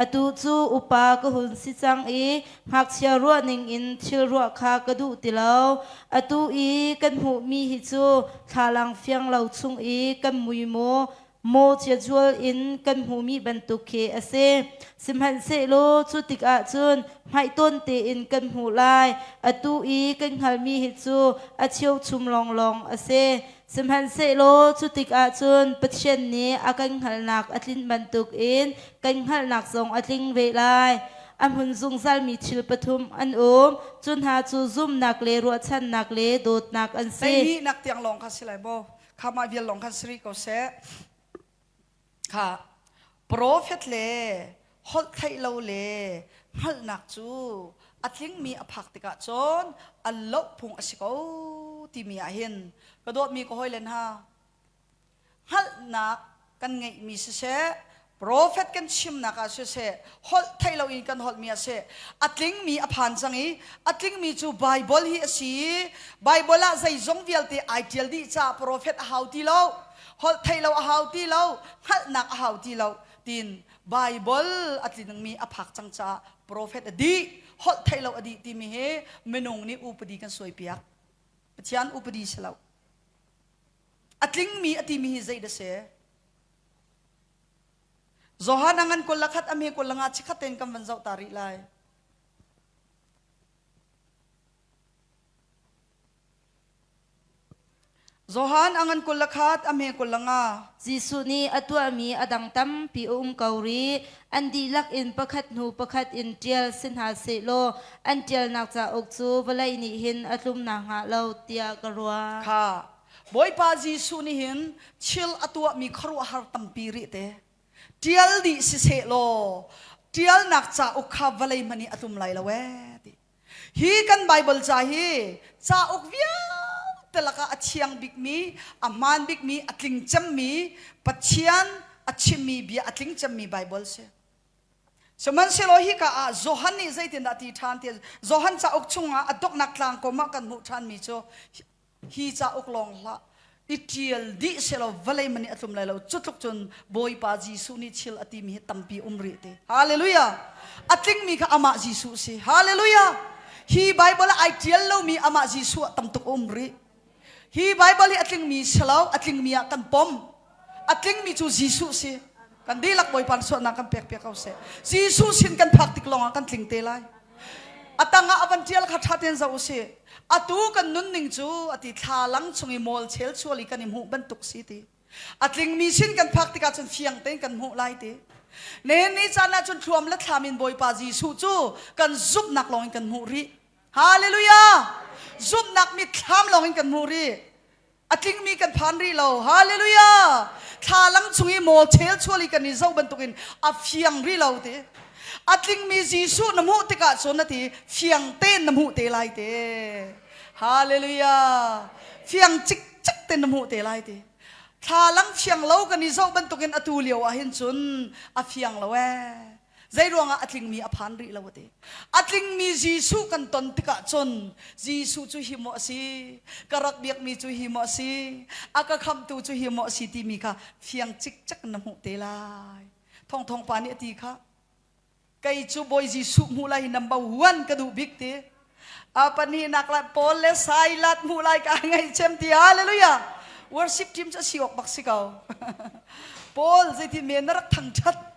Atu cu upa ka hun si cang i ngakchia ruahning in thil ruah kha ka duh ti lo. Atu i kan hmuhmi hi cu thlalang fiang lo chung i kan mui maw maw ciazual in kan hmuhmi bantuk khi a si. Sihmanhsehlaw cu tikah cun hmaihtawn tein kan hmuh lai. Atu i kan hngalmi hi cu a cheuchum lawnglawng a si. Sihmanhsehlaw cu tikah cun Pathian nih a kan hngalhnak a tlin bantukin kan hngalhnak zong a tling ve lai. A hmun zungzalmi thil pathum an um. Cu hna cu zumnak le ruahchannak le dawtnak an si. Hleihnih tiang lawng kha si lai maw? Kha mah vial lawng khan si rih ko seh. Kha profet le holh theih lo le hngalhnak cu a tlingmi a phak tikah cun an loh phung a si ko timi ah hin ka dawtmi ka hawile hna hngalhnak kan ngeihmi siseh profet kan chimnak ah siseh holh theih loin kan holhmi ah seh a tlingmi a phan cang i a tlingmi cu Bible hi a si i Bible ah zeizong vialte ai ṭial dih caah profet a hau ti lo holh theih lo a hau ti lo hngalhnak a hau ti lo tiin Bible a tlingmi a phak cang caah profet a dih holh theih lo a dih timi hi minung nih upadi kan suaipiak Pathian upadi si lo a tlingmi a timi hi zei dah si Johan a ngan 21 a hme 25 chikhat tein kan van zoh ta rih lai. Johan a ngan 21 a hme 25. Jesuh nih a tuahmi a dang tampi a um ko rih. An dihlak in pakhat hnu pakhat in ṭial si hna sehlaw an ṭialnak cauk cu vawlei nih hin a tlum nakhnga lo tiah ka ruah. Kha Bawipa Jesuh nih hin thil a tuahmi khuaruahhar tampi rih te. Ṭial dih siseh law ṭialnak cauk kha vawlei hmanh i a tlum lai lo ee ti. Hi kan Baibal ca hi cauk vialte lakah a thiang bikmi, a hmaan bikmi, a tling cemmi, Pathian a chimmi bia a tling cemmi Baibal si. Sihmanhsehlaw hika ah Johan nih zeitindah a ti ṭhan ti Johan cauk chungah a donghnak tlangkawm ah kan hmuh ṭhanmi cu hi cauk lawng hlah i ṭial dih selaw vawlei man nih a tlum lai lo cu tluk cun Bawipa Jesuh nih thil a timi hi tampi um rih ti hallelujah a tlingmi kha amah Jesuh si hallelujah hi Bible ah ai ṭial lomi amah Jesuh ah tam tuk um rih hi Bible hi a tlingmi si lo a tlingmi ah kan pom a tlingmi cu Jesuh si kan dihlak Bawipa suahnak kan pek piak ko seh Jesuh sin kan phak tik lawngah kan tling te lai A tangah a van ṭial kha ṭha tein zoh u sih. Atu kan nunning cu a ti thlalang chung i mawl chelchual i kan i hmuh bantuk si ti. A tlingmi sin kan phak tikah cun fiang tein kan hmuh lai ti. Nihin ni caan ah cun thluam le thlam in Bawipa Jesuh cu kan zumhnak lawng in kan hmuh rih. Hallelujah! Zumhnak mitthlam lawng in kan hmuh rih. A tlingmi kan phan rih lo. Hallelujah! Thlalang chung i maw chelchual i kan i zoh bantukin a fiang rih lo ti. A tlingmi Jesuh na hmuh tikah cun na ti fiang tein na hmuh te lai te. Hallelujah! Fiang cikcek tein na hmuh te lai ti. Thlalang fiang lo kan i zoh bantukin atu lio ah hin cun a fiang lo ee. Zeiruangah a tlingmi a phan rih lo a ti. A tlingmi Jesuh kan ton tikah cun Jesuh cu hi maw a si, ka rak biakmi cu hi maw a si, a ka khamhtu cu hi maw a si timi kha fiang cikcek na hmuh te lai. Thongthong pa nih a ti kha, kei cu Bawi Jesuh hmuh lai hi number one ka duh bik ti. A pahnihnak lai Paul le Silas hmuh lai ka ngaih cem ti hallelujah. Worship team cu a si awk bak si ko. Paul zeitin men na rak thangthat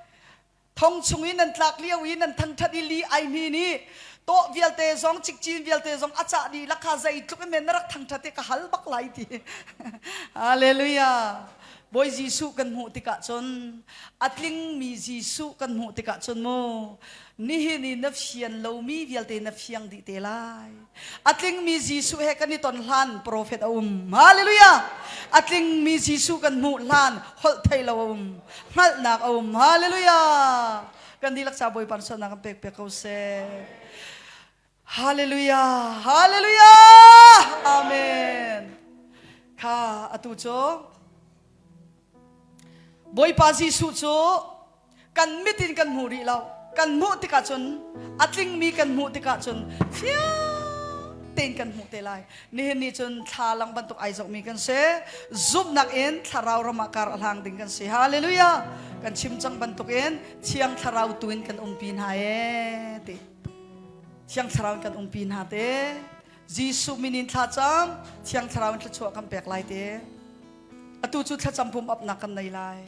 Thong chung i nan tlak lio i nan thangṭhat i li ai hni nih tawh vialte zong cikcin vialte zong a cah dihlak kha zeitluk in men na rak thangṭhat i ka hal bak lai ti. Hallelujah. Bawi Jesuh kan hmuh tikah cun a tlingmi Jesuh kan hmuh tikah cun mu nihin i na fian lomi vialte na fiang dih te lai. A tlingmi Jesuh he kan i ton hlan profet a um. Hallelujah! A tlingmi Jesuh kan hmuh hlan holh thei lo a um. Hngalhnak a um. Hallelujah! Kan dihlak ca Bawipa sualnak kan pek piak ko seh. Hallelujah! Hallelujah! Amen. Kha atu cu Bawipa Jesuh cu kan mit in kan hmu rih lo. Kan hmuh tikah cun a tlingmi kan hmuh tikah cun fiang tein kan hmuh te lai. Nihin ni cun thlalang bantuk ai zohmi kan si. Zumhnak in thlarau ram ah kar a hlang ding kan si. Hallelujah! Kan chim cang bantukin Thiang Thlarau tu in kan umpi hna ee ti. Thiang Thlarau in kan umpi hna te. Jesuh min in thlacam, Thiang Thlarau in thluachuah kan pek lai te. Atu cu thlacam pum apnak kan nei lai.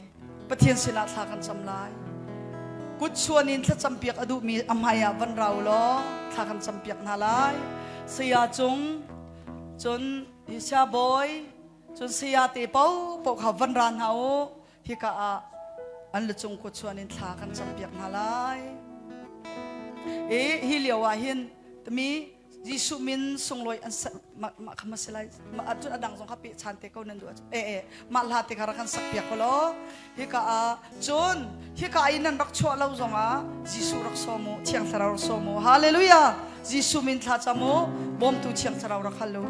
Pathian sinah thla kan cam lai. Kut chuan in thlacam piak a duhmi a hmai ah van rau law thla kan cam piak hna lai. Saya cung, cun Saya Bawi, cun saya te po po kha van ra hna u. Hika ah an lucung kut chuan in thla kan campiak hna lai. I hi lio ah hin tami Jesuh min sunglawi an sa mah mah kha ma si lai mah ah cun a dang zong kha pe chan te ko nan duh ahcun e e mah hla te kha rak kan sak piak ko law hika ah cun hika i nan rak chuah lo zong ah Jesuh rak sawm u Thiang Thlarau rak sawm u Hallelujah Jesuh min thla cam u bawmtu Thiang Thlarau rak hal u.